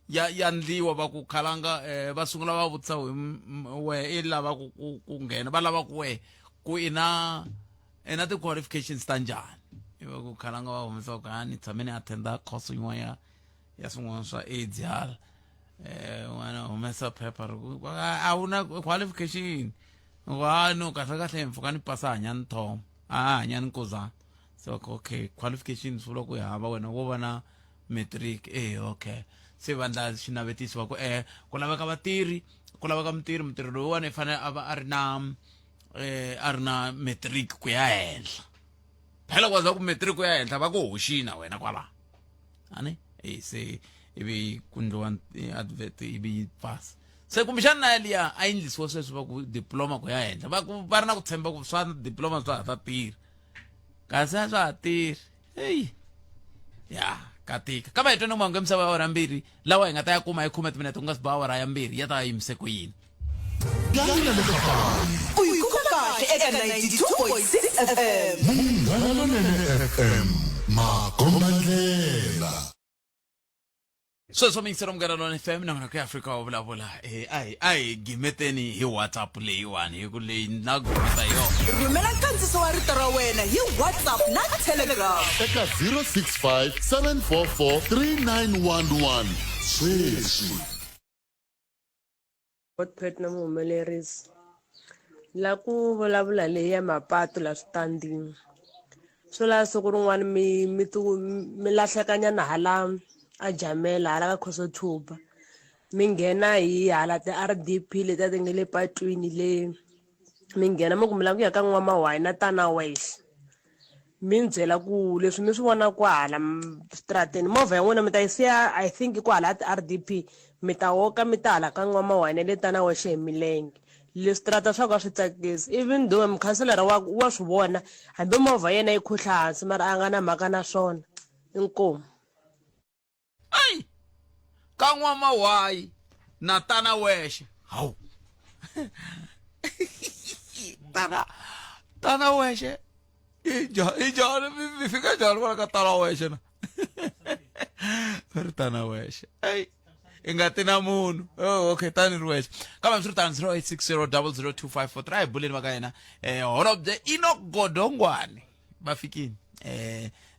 ya ya ndliwa va ku khalanga eh, va sungula va vutisa we i lava ku ku, ku nghena va lava ku we ku i na i na ti-qualifications ta njhani i va ku khalanga va humesa ku ha ni tshame ni attenda course yin'wana ya ya swin'wana swa aids hala eh n'wana humesa phepha ri ku a wu na qualification wa no kahle kahle mpfhuka ni pasa hanyani thoma a hanyani nkozana so okay qualification swi vula ku hava wena wo va na matric eh okay se va ndla xinavetiso va ku eh ku laveka vatirhi ku laveka mutirhi mutirhi loyiwani i fanele a va a ri na eh a ri na matric ku ya henhla phela kwaza ku matric ku ya henhla va ku hoxina wena kwala ani eh se ivi ku ndliwa advert ivi yi pasa se kumbexana na yaliya a yi ndlisiwa sweswi va ku diploma ku ya henhla va ku va ri na ku tshemba ku swa diploma swa ha ta tirha kasi a swa ha tirhi eyi ya katika kambe hi twa ni mango misava ya awara mbirhi lawa hi nga ta ya kuma hi khume timinete ku nga si ba awara ya mbirhi ya ta yimise ku yini U yi kuma kahle eka 92.6 FM. Munghana Lonene FM makombandlela. Sweswo miyingiselo munghana lona FM na ku ya Afrika wa vulavula eh a hi a hi gimeteni hi WhatsApp leyiwani hi ku leyi na gimeta hi yona Rhumela nkandziso wa rito ra wena hi WhatsApp na Telegram. Eka 065 744 3911 sweswi. Godfred na muhumelerisi la ku vulavula leyi ya mapatu la switandini swo la siku rin'wana mi mi ti mi lahlekanyana hala a jamela hala ka khosothuba mi nghena hi hala ti-R_D_P letiya ti nga le patwini le mi nghena mi ku mi lava ku ya ka n'wamahwayi na tana wexe Mi ni byela ku leswi mi swi vona kwahala xitarateni movha ya n'wina mi ta yi siya I think kwahala ti-R_D_P mi ta woka mi ta hala ka N'wamahwani le tana wexe hi milenge leswi switarata swa ku a swi tsakisi even though mukhanselara wa wa swi vona hambi movha yena yi khuhla hansi mara a nga na mhaka na swona inkomu. Ai ka N'wamahwayi na tana wexe hawu tana tana wexe i njhani i njhani mi fika njhani kwala ka tana wexe na va ri tana wexe ei. I nga ti na munhu. Oh, okay, tani ri wexe. Kambe swi ri tano, 0860 002543, a hi buleni va ka yena holobye Enoch Godongwane va fikini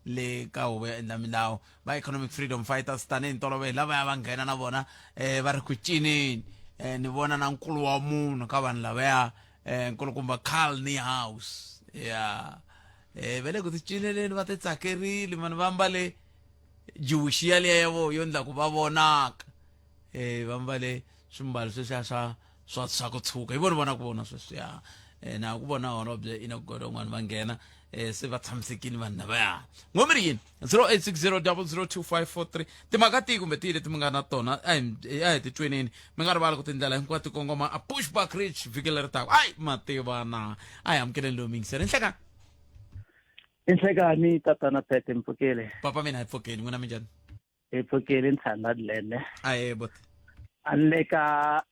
le ka huvo ya endla milawu va Economic Freedom Fighters. Tanihi ntolovelo, lavaya va nghena na vona va ri ku cineni. Ni vona na nkulu wa munhu ka vanhu lavaya, nkulukumba Carl Niehaus ya va le ku ti cineleni, va ti tsakerile mani, va mbale jiwuxi yaliya ya vo yo ndla ku va vonaka, va mbale swimbalo sweswiya swa ku tshuka. Hi vona vona ku vona sweswiya, na ku vona holobye Enoch Godongwana va nghena, se va tshamisekile vanhu lavaya. N'we mi ri yini? 0860002543. Timhaka tihi kumbe tihi leti mi nga na tona, a hi titweneni. Mi nga rivali ku tindlela hinkwato ti kongoma a Bushbuck Ridge vhiki leri taka. Ai mativana, a hi amukeleni lowu mingiseri. Nhlekani. Inhlekani tatana Pete, mpfukile? Papa mina hi pfukeli, n'wina minjhani? Hi pfukile, ntshanda Dlele. Aye bot. A ni le ka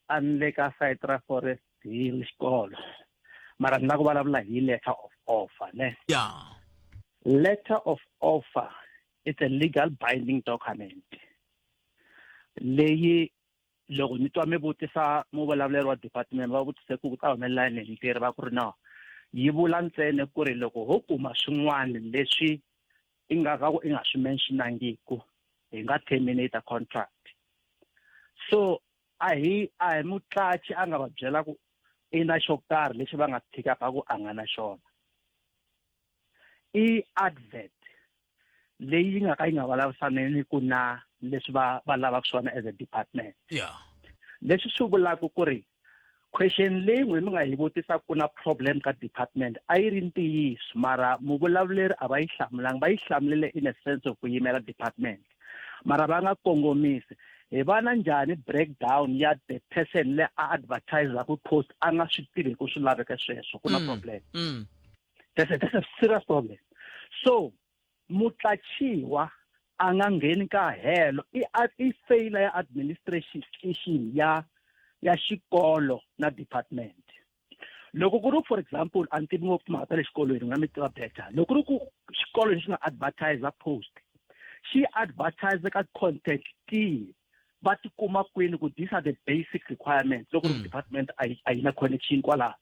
site ra Forest Hill xikolo, mara ni la ku vulavula hi letter of offer ne. Letter of offer, it's a legal binding document leyi loko ni twa mi vutisa muvulavuleri wa department, va vutise ku ku ta humelela yini hi ntirho, va ku ri no, yi vula ntsena ku ri loko ho kuma swin'wana leswi i nga ka ku i nga swi mentionangiku, hi nga terminate contract. So a hi mutlachi a nga va byela ku i na xo karhi lexi va nga pick up ku a nga na xona. I advert leyi yi nga ka yi nga vulavusaneni ku na leswi va lavaka swona as a department. Leswi swi vulaka ku ri question leyi n'we mi nga yi vutisa ku na problem ka department a yi ri ntiyiso, mara muvulavuleri a va yi hlamulanga, va yi hlamulele in a sense of ku yimela department, mara va nga kongomisi. Hi va na njhani breakdown ya the person le a advertisaku post a nga swi tivi ku swi laveka sweswo ku na problem? That's a serious problem. So mutlachiwa a nga ngheni ka helo, i failure ya administration ya xikolo na department. Loko ku ri, for example, a ni tivi ngopfu timhaka ta le xikolweni, nga mi tiva better, loko ku ri ku xikolo lexi nga advertise post xi advertise ka content tihi, va tikuma kwini ku these are the basic requirements, loko ri department a yi na connection kwalaho,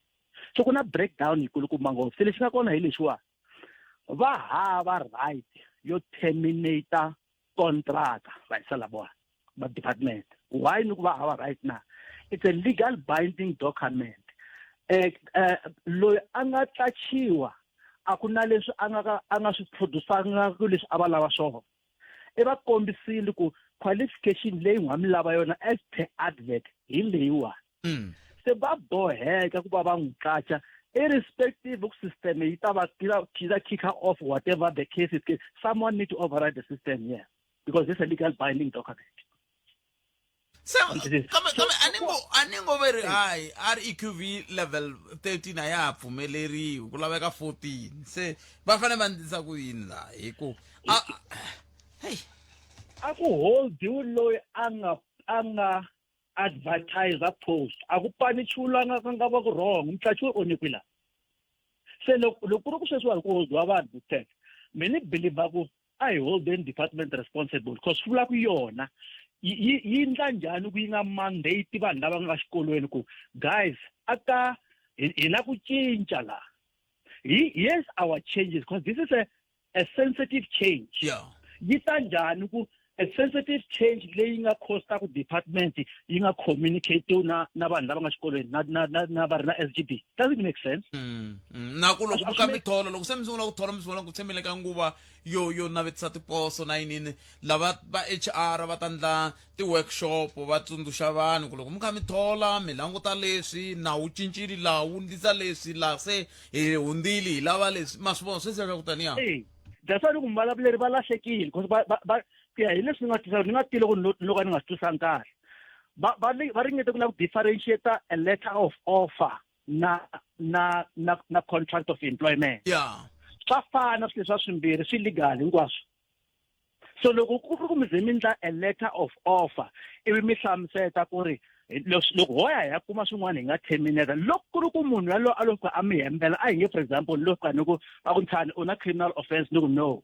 so ku na breakdown yikulukumba ngopfu. Se lexi nga kona hi lexiwa, va hava right yo terminate contract va yisa lavona va department. Why ni ku va hava right na? It's a legal binding document. Loyi a nga tlachiwa a ku na leswi a nga ka a nga swi produsanga ku leswi a va lava swona, i va kombisile ku qualification leyi n'wa mi lava yona as per advert hi leyiwani. Se va boheka ku va va n'wi qacha irrespective ku system yi ta va yi ta kick her off, whatever the case is. Someone need to override the system here because it's a legal binding document. Se kambe a ni ngo ve ri hayi, REQV level 13 a ya ha pfumeleriwi, ku laveka 14, se va fanele va ndlisa ku yini laha hi ku hey? A ku holdiwi loyi a nga advertise post, a ku panichiwi la nga va ku wrong, mutlachiwe u onhikiwi la. Se loko ku ri ku sweswiwani ku holdiwa vanhu vuteka, mi ni believe ku a hi holdeni department responsible, because swi vula ku yona yi ndla njhani ku yi nga mandate vanhu lava nga xikolweni ku guys, aka hi la ku cinca la hi, yes, our changes, because this is a sensitive change. Yi ta njhani ku a sensitive change leyi nga costa ku department yi nga communicate na vanhu lava nga xikolweni na va ri na SGB? Does it make sense? Na ku loko ka mi thola, loko se mi sungula ku thola, mi sungula ku se mi le ka nguva yo navetisa tiposo na yinini, lava va HR va ta ndla ti-workshop va tsundzuxa vanhu ku loko mi kha mi thola mi languta leswi, nawu wu cincile laha, wu ndlisa leswi laha, se hi hundzile, hi lava leswi, ma swi vona sweswi swa ku taniya. That's why ni ku muvulavuleri va lahlekile, because va ku ya hi leswi ni nga twisa, ni nga tivi loko no ka ni nga swi twisanga kahle, va ringete ku lava ku differentiate a letter of offer na contract of employment. Swa fana swilo leswa swimbirhi, swi legal hinkwaswo. So loko ku ri ku mi ze mi ndla a letter of offer ivi mi hlamuseta ku ri loko ho ya hi ya kuma swin'wana hi nga terminate, loko ku ri ku munhu yaloye a lo fika a mi hembela, a hi nge, for example, ni lo fika ni ku va ku ntshani u na criminal offense, ni ku no,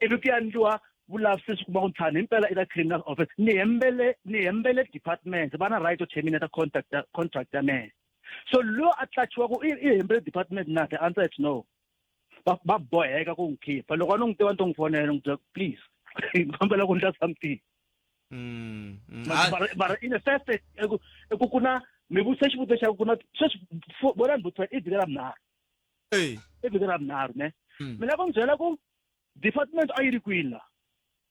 ivi ku ya ndliwa. vulavisisi kuma ku ntlhanu himpela i ta criminal offense ni hembele ni hembele department va na right to terminate contract contract ya mehe so loyi a tlachiwaku i i hembele department na the answer is no va va boheka ku n'wi khipha loko a ni n'wi tiva ni to n'wi fonela ni n'wi byela please kombela ku ndla something mm, mm. mara mara in the first i ku ku na mi vutise xivutiso xa ku na sweswi vona ni vutisa i vhiki ra vunharhu i vhiki ra vunharhu ne mm. mi lava ku ni byela ku department a yi ri kwini la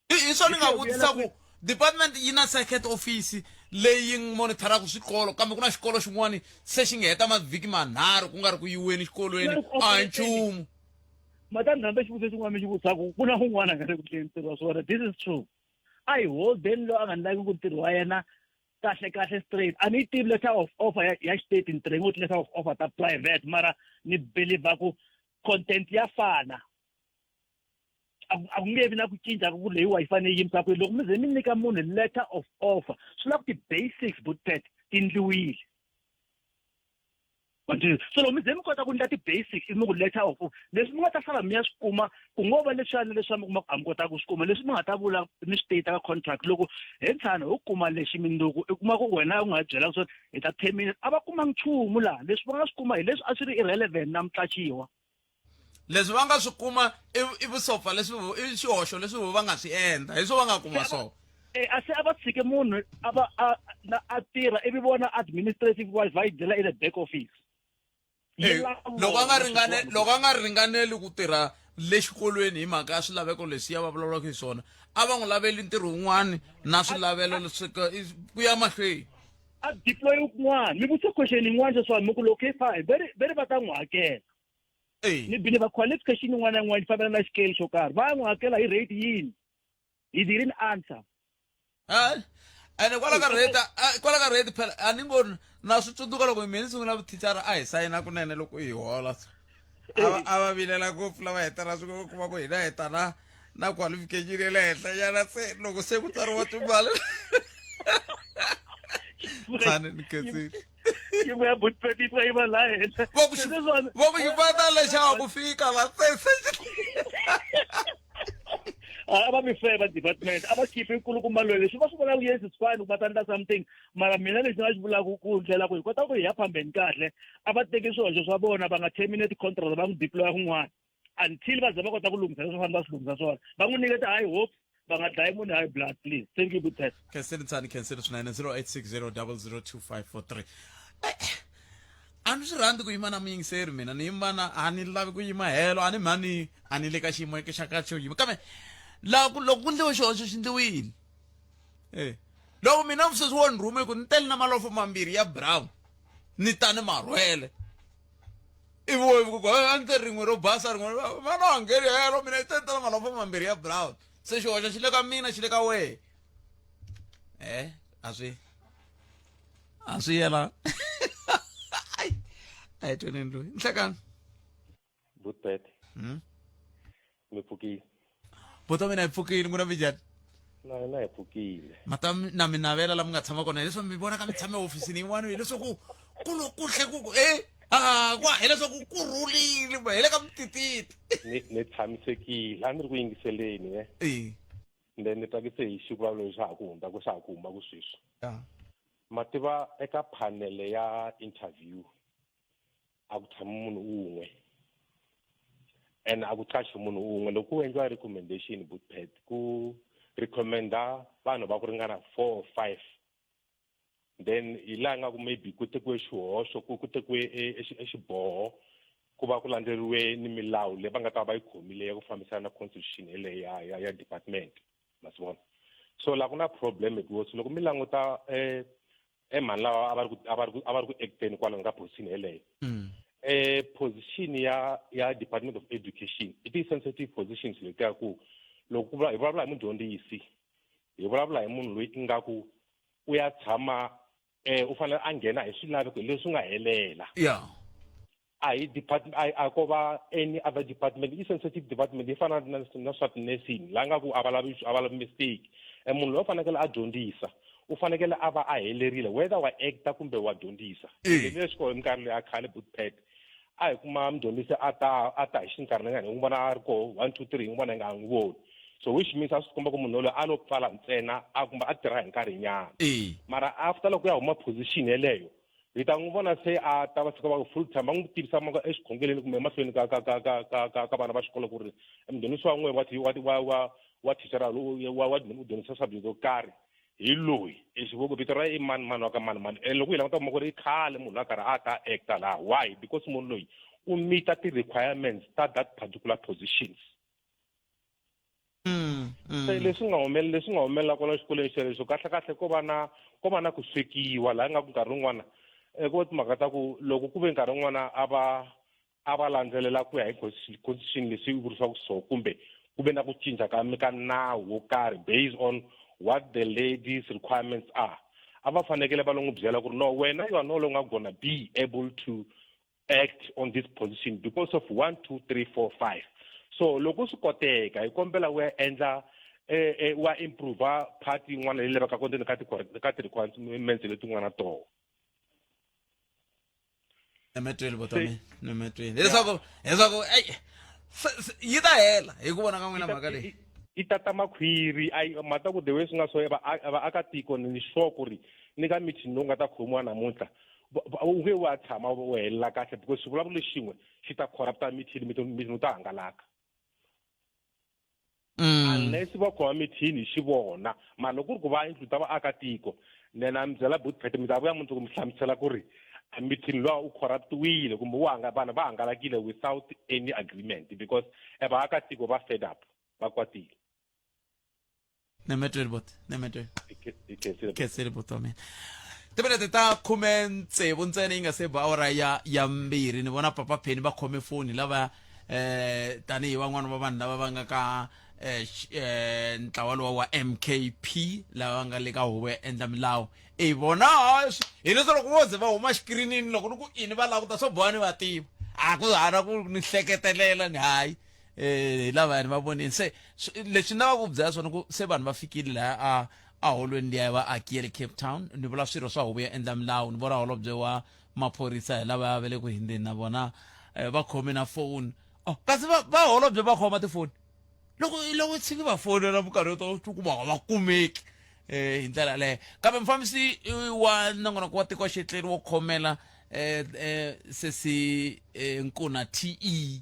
hi swona ni nga vutisa ku department yi na circuit office leyi yi monitoraka swikolo kambe ku na xikolo xin'wana se xi nga heta mavhiki manharhu ku nga ri ku yiweni xikolweni a hi nchumu matani rhambe xivutiso xin'wana mi xi vutisaku ku na un'wana a nga ri ku tleni ntirho wa swona this is true a hi holdeni loyi a nga ndlaki ku ntirho wa yena kahle kahle straight a ni yi tivi letter of offer ya, ya xiteti ni tirhe ngopfu letter of offer ta private mara ni believer ku content ya fana a ku nge vi na ku cinca ku leyiwa yi fanele yi yimisa kwihi loko mi ze mi nyika munhu letter of offer swi lava ku ti-basics butpet ti ndliwile so loko mi ze mi kota ku ndla ti-basics mi ku letter of offer leswi mi nga ta sala mi ya swi kuma ku ngo va leswiyani leswi mi kuma ku a mi kota ku swi kuma leswi mi nga ta vula mi swi tata ka contract loko he ntshani ho kuma lexi mindzuku i kuma ku wena u nga byela swo hi ta terminate a va kumanga nchumu laha leswi va nga swi kuma hi leswi a swi ri irrelevant na mutlaxiwa Leswi va nga swi kuma i i vusopfa leswi i xihoxo leswi vo va nga swi endla hi swo va nga kuma swona. E a se a va tshike munhu a va a na a tirha ivi vona administrative wise va yi byela in the back office. E, loko a nga ringane loko a nga ringaneli ku tirha le xikolweni hi mhaka ya swilaveko leswiya va vulavulaka hi swona a va n'wi laveli ntirho wun'wana na swilavelo leswi ku ya mahlweni a deploy kun'wana mi vutise question yin'wana sweswiwani mi ku okay fine ve ri ve ri va ta n'wi hakela ni believe qualification yin'wana na yin'wana yi fambelana na xikeli xo karhi va n'wi hakela hi rate yini he didn't answer ene kwala ka rate kwala ka rate phela a ni ngo na swi tsundzuka loko mina ni sungula vuthicara a hi sayina kunene loko hi hola a va vilela ngopfu lava hetela swi kuma ku hina heta na na qualification ya le henhla nyana se loko se ku tsariwa timali tshani ni khensile yi vuya butpet yi yi va laha henhla va ku va ku xipata lexa ku fika la se se a va mi feva department a va khiphi nkulukumba loyi leswi va swi vulaka yes it's fine va ta endla something mara mina lexi nga xi vulaka ku ndlela ku hi kota ku hi ya phambeni kahle a va teki swihoxo swa vona va nga terminate contract va n'wi deploya kun'wana until va ze va kota ku lunghisa leswi va fanele va swi lunghisa swona va n'wi nyiketa high hopes va nga dlayi munhu high blood please thank you good khenseni tsani khenseni swinene 0860 002543 a ni swi rhandzi ku yima na muyingiseri mina ni yima na a ni lavi ku yima helo a ni mhani a ni le ka xiyimo xa ka xo yima kambe laha ku loko ku ndliwe xihoxo xi ndliwile e loko mina sweswi wo ni rhume ku ni tele na malofo mambirhi ya brown ni ta ni marhwele ivi wo ku ku a ni te rin'we ro basa rin'we va na ngheni helo mina yi te ni tele malofo mambirhi ya brown se xihoxo xi le ka mina xi le ka wehe e a swi a swi yela a hi tweneni loyi nhlekani Butpet hmm? Mi pfukile buta mina hi pfukile n'wina minjhani na hina hi pfukile mata na mi navela la mi nga tshama kona hileswaku mi vona ka mi tshame ehofisini yin'wana hileswaku ku lo kuhle ku ku e a kwa hileswaku ku rhulile hi le ka mitititi ni ni tshamisekile a ni ri ku yingiseleni ne e then ni tsakise hi xivulavulo xa ha ku hundza ku xa ha ku huma ku sweswi ma tiva eka phanele ya interview a ku tshami munhu un'we and a ku qashi munhu un'we loko ku endliwa recommendation bootpad ku recommenda vanhu va ku ringana four or five then hi laha nga ku maybe ku tekiwe xihoxo ku ku tekiwe e, e, e xiboho ku va ku landzeriwe ni milawu leyi va nga ta va yi khomile ya ku fambisana na constitution yeleyo ya ya ya department ma swi vona so laha ku na problem because loko mi languta um e mhani lava a va ri ku a va ri ku a va ri ku acteni kwalano ka position yeleyo mm. eh position ya ya department of education i ti-sensitive positions letiya ku loko ku hi vulavula hi mudyondzisi hi vulavula hi munhu loyi ingaku u ya tshama eh u fanele a nghena hi swilaveko leswi nga helela yeah a hi department a a ko va any other department i sensitive department yi fana na na swa ti-nursing laha nga ku a va lavi a va lavi mistake e munhu loyi u fanekele a dyondzisa u fanekele a va a helerile whether wa acta kumbe wa dyondzisa le xikolo minkarhi leyi a khale bootpad a hi kuma mudyondzisi a ta a ta hi xinkarhi hi n'wi vona a ri koho one two three hi n'wi vona hi nga ha n'wi voni So which means a swi komba ku munhu loyi a lo pfala ntsena a kumbe a tirha hi nkarhinyana. Mara after loko ya huma position yeleyo hi ta n'wi vona se a ta va fika va full time va n'wi tivisa maka exikhongeleni kumbe emahlweni ka ka ka ka ka ka ka vana va xikolo ku ri mudyondzisi wa n'we wa wa wa wa wa thichara wa wa u dyondzisa subject yo karhi hi loyi e xivoko vito ra i mani mani wa ka mani mani and loko hi languta kuma ku ri i khale munhu a karhi a ta acta laha why because munhu loyi u meeta ti-requirements ta that particular positions. Se leswi nga humelela leswi nga humelela kona exikolweni xelexo kahle kahle ko va na ko va na ku swekiwa laha nga ku nkarhi wun'wana ko va timhaka ta ku loko ku ve nkarhi wun'wana a va a va landzelela ku ya hi constitution leswi vurisiwaka so kumbe ku ve na ku cinca ka ka nawu wo karhi based on what the ladies requirements are a va fanekele va lo n'wi byela ku ri no wena you are no longer gonna be able to act on this position because of 1 2 3 4 5. So loko swi koteka hi kombela u ya endla wa improve part yin'wana leyi lavekaka ndzeni ka ti ka ti-requirements letin'wana toho. Nemetweni botami nemetweni hileswaku hileswaku ey yi ta hela hi ku vona ka n'wina mhaka leyi. I tata makhwiri ai mata ku the way swi nga so vaakatiko ni sure ku ri ni ka meeting lowu nga ta khomiwa namuntlha u nge wa tshama u helela kahle because xivulavulo xin'we xi ta corrupta meeting meeting wu ta hangalaka. Unless va khoma meeting hi xivona mara loko ku ri ku va include vaakatiko then a mi byela butpet mi ta vuya mundzuku mi hlamusela ku ri meeting luwa u corruptiwile kumbe wu hanga vanhu va hangalakile without any agreement because e vaakatiko va fed up va kwatile. Nemetweni bot nemetweni khensile bot wa mina timinete ta 16 ntsena yi nga se ba awara ya ya 2 ni vona papa Penny va khome foni lava tanihi van'wana va vanhu lava va nga ka ntlawa lowa wa MKP lava nga le ka huvo ya endla milawu i vona hileswo loko vo ze va huma xikirinini loko ni ku ini va languta swo boha ni va tiva a ku hana ku ni hleketelela ni hayi hi lavayani va vonini se leswi ni lavaka ku byela swona ku se vanhu va fikile laha a a holweni liya va aki ya le Cape Town ni vula swirho swa huvo ya endla milawu ni vona holobye wa maphorisa hi lava va le ku hindzeni na vona va khome na foni oh kasi va va holobye va khoma tifoni loko loko tshiki va fonela minkarhi yo tala ku va va kumeki hi ndlela yaleyo kambe mufambisi wa nongonoko wa tiko xetleri wo khomela sesi Nkuna TE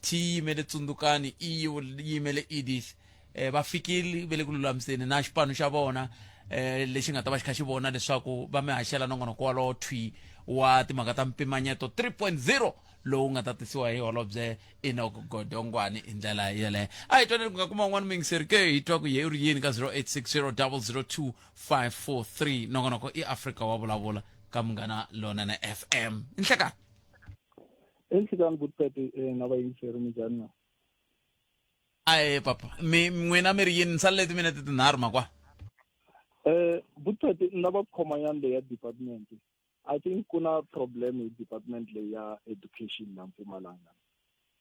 T yimele Tsundzukani E yi yimele Edith va fikile ve le ku lulamiseni na xipano xa vona lexi nga ta va xi kha xi vona leswaku va mi haxela nongonoko walowo thwi wa timhaka ta mpimanyeto 3.0 lowu nga ta tisiwa hi holobye Enoch Godongwane hi ndlela yeleyo. A hi twaneni ku nga kuma un'wana muyingiseri ke hi twa ku ye u ri yini ka 0860002543 nongonoko i Afrika wa vulavula ka Munghana Lonene FM. Nhlekani. Enhlekani Butpete na vayingiseri minjhani na? Ae papa mi n'wina mi ri yini ni salele timinete tinharhu makwa. Butpete ni lava ku khoma nyana leyi ya department. I think ku na problem hi department leyi ya education la Mpumalanga.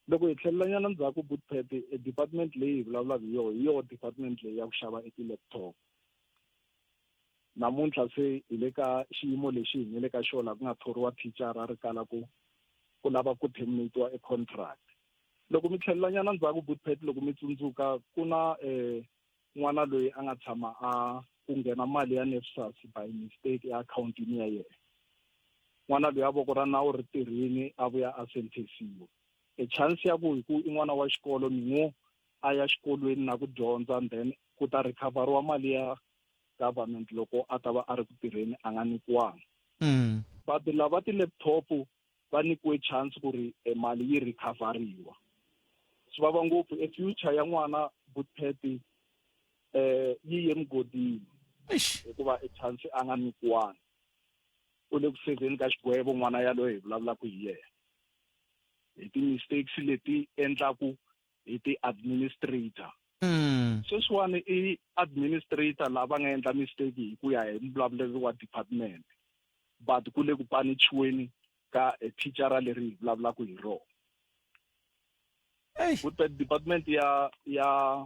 Loko hi tlhelela nyana ndzhaku Butpete e department leyi hi vulavulaka hi yona hi yona department leyi ya ku xava e ti-laptop. Namuntlha se hi le ka xiyimo lexi hi nge le ka xona ku nga thoriwa thicara ri kala ku ku lava ku terminatiwa e contract. Loko mi tlhelela nyana ndzhaku Butpet loko mi tsundzuka ku na n'wana loyi a nga tshama a ku nghena mali ya NSFAS by mistake eakhawuntini ya yena. N'wana loyi a voko ra nawu ri tirhini a vuya a senthesiwa. E chance ya ku hi ku i n'wana wa xikolo mi ngo a ya xikolweni na ku dyondza then ku ta recover-iwa mali ya government loko a ta va a ri ku tirheni a nga nyikiwanga. But lava ti-laptop va nyikiwe chance ku ri e mali yi recover-iwa. Swi vava ngopfu e future ya n'wana Butpet yi ye mugodini hikuva e chance a nga nyikiwanga. U le ku sevheni ka xigwevo n'wana yaloye hi vulavulaka hi yena. Hi ti-mistakes leti endlaku hi ti-administrator. Sweswiwani i administrator lava nga endla mistake hi ku ya hi muvulavuleri wa department but ku le ku panichiweni ka thicara leri hi vulavulaka hi rona. But department ya ya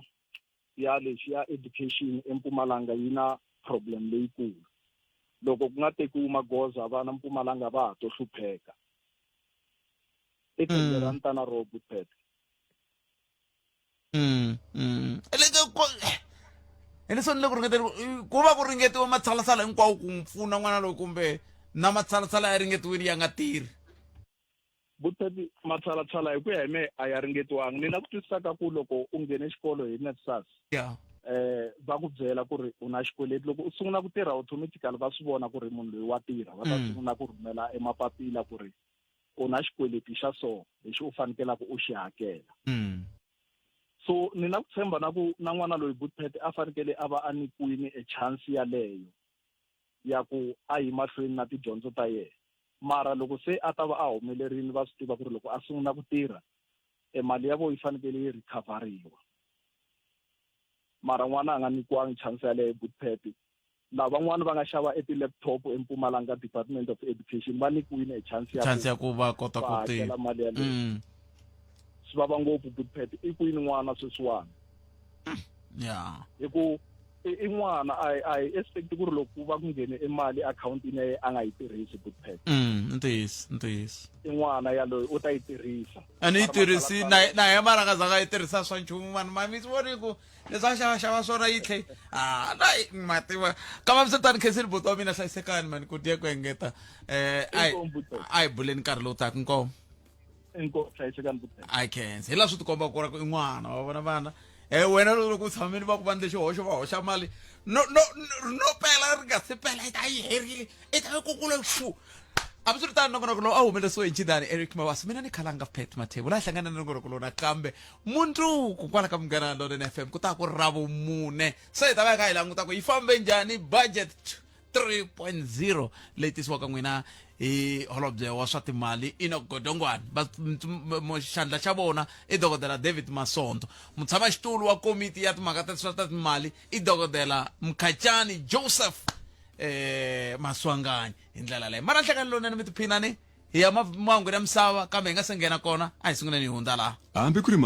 ya lexi ya education eMpumalanga yi na problem leyikulu. Loko ku nga tekiwi magoza vana Mpumalanga va ha to hlupheka. I tlhelo ra ntana ro Butpet. Mm, mm. Leswo ni le ku ringeteni ku va ku ringetiwa matshalatshala hinkwawo ku n'wi pfuna n'wana loyi kumbe na matshalatshala ya ringetiwile ya nga tirhi. Vutati matshalatshala hi ku ya hi mehe a ya ringetiwanga. Ni na ku twisisa ka ku loko u nghene xikolo hi NSFAS yeah. eh va ku byela ku ri u na xikweleti loko u sungula ku tirha automatically va swi vona ku ri munhu loyi wa tirha va ta mm. sungula ku rhumela emapapila ku ri u na xikweleti xa so lexi u fanekelaka u xi hakela mm. so ni na ku tshemba na ku na n'wana loyi Bootpet a fanekele a va a nyikiwile e chance yaleyo ya ku a yi mahlweni na tidyondzo ta yena mara loko se a ta va a humelerile va swi tiva ku ri loko a sungula ku tirha e mali ya vo yi fanekele yi recover-iwa mara n'wana a nga nyikiwangi chance yaleyo Bootpet lavan'wana va nga xava e ti-laptop eMpumalanga Department of Education va nyikiwile e chance ya chance ya ku va kota ku hakela mali yaleyo mm. swi vava ngopfu Bootpet i kwini n'wana sweswiwani yeah hi ku i n'wana a a hi expect ku ri loko ku va ku nghene imali akhawuntini ya yena a nga yi tirhisi Bootpet mm ntiyiso ntiyiso i n'wana yaloye u ta yi tirhisa a ni yi tirhisi na na yena mara nga zanga yi tirhisa swa nchumu mani mami swi voni ku leswi a xavaxava swona yi tlhe a na mativa kava mi tani khensini buti wa mina hlayisekani mani ku dye ku engeta um a hi buleni nkarhi lowu taka inkomo inkomu hlayisekani buti i khensa hi laha swi tikomba ku ri ku i n'wana wa vona vana um wena loko u tshamile va ku va ndle xihoxo va hoxa mali no no no pela ri nga se pela yi ta yi herile i ta yi kukule fu hambiswiritano nongonoko lowu a humelerisiwe hi nchidani eric mawasi mina ni khalanga pet mathebula a hlangana na nongonoko lowu nakambe mundzuku kwala ka munghana lonene fm ku ta ku ravumune se hi ta va hi kha hi languta ku yi fambe njhani budget 3.0 leyi tisiwaka n'wina hi holobye wa swa timali enoch godongwana xandla xa vona i dokodela david masondo mutshamaxitulu wa komiti ya timhaka ta swa ta timali i dokodela mkhachani joseph eh maswanganyi hi ndlela leyi mara nhlekani lowunene mi tiphinani hi ya mahungwini ya misava kambe hi nga se nghena kona a hi sunguleni hi hundza laha hambi ku ri.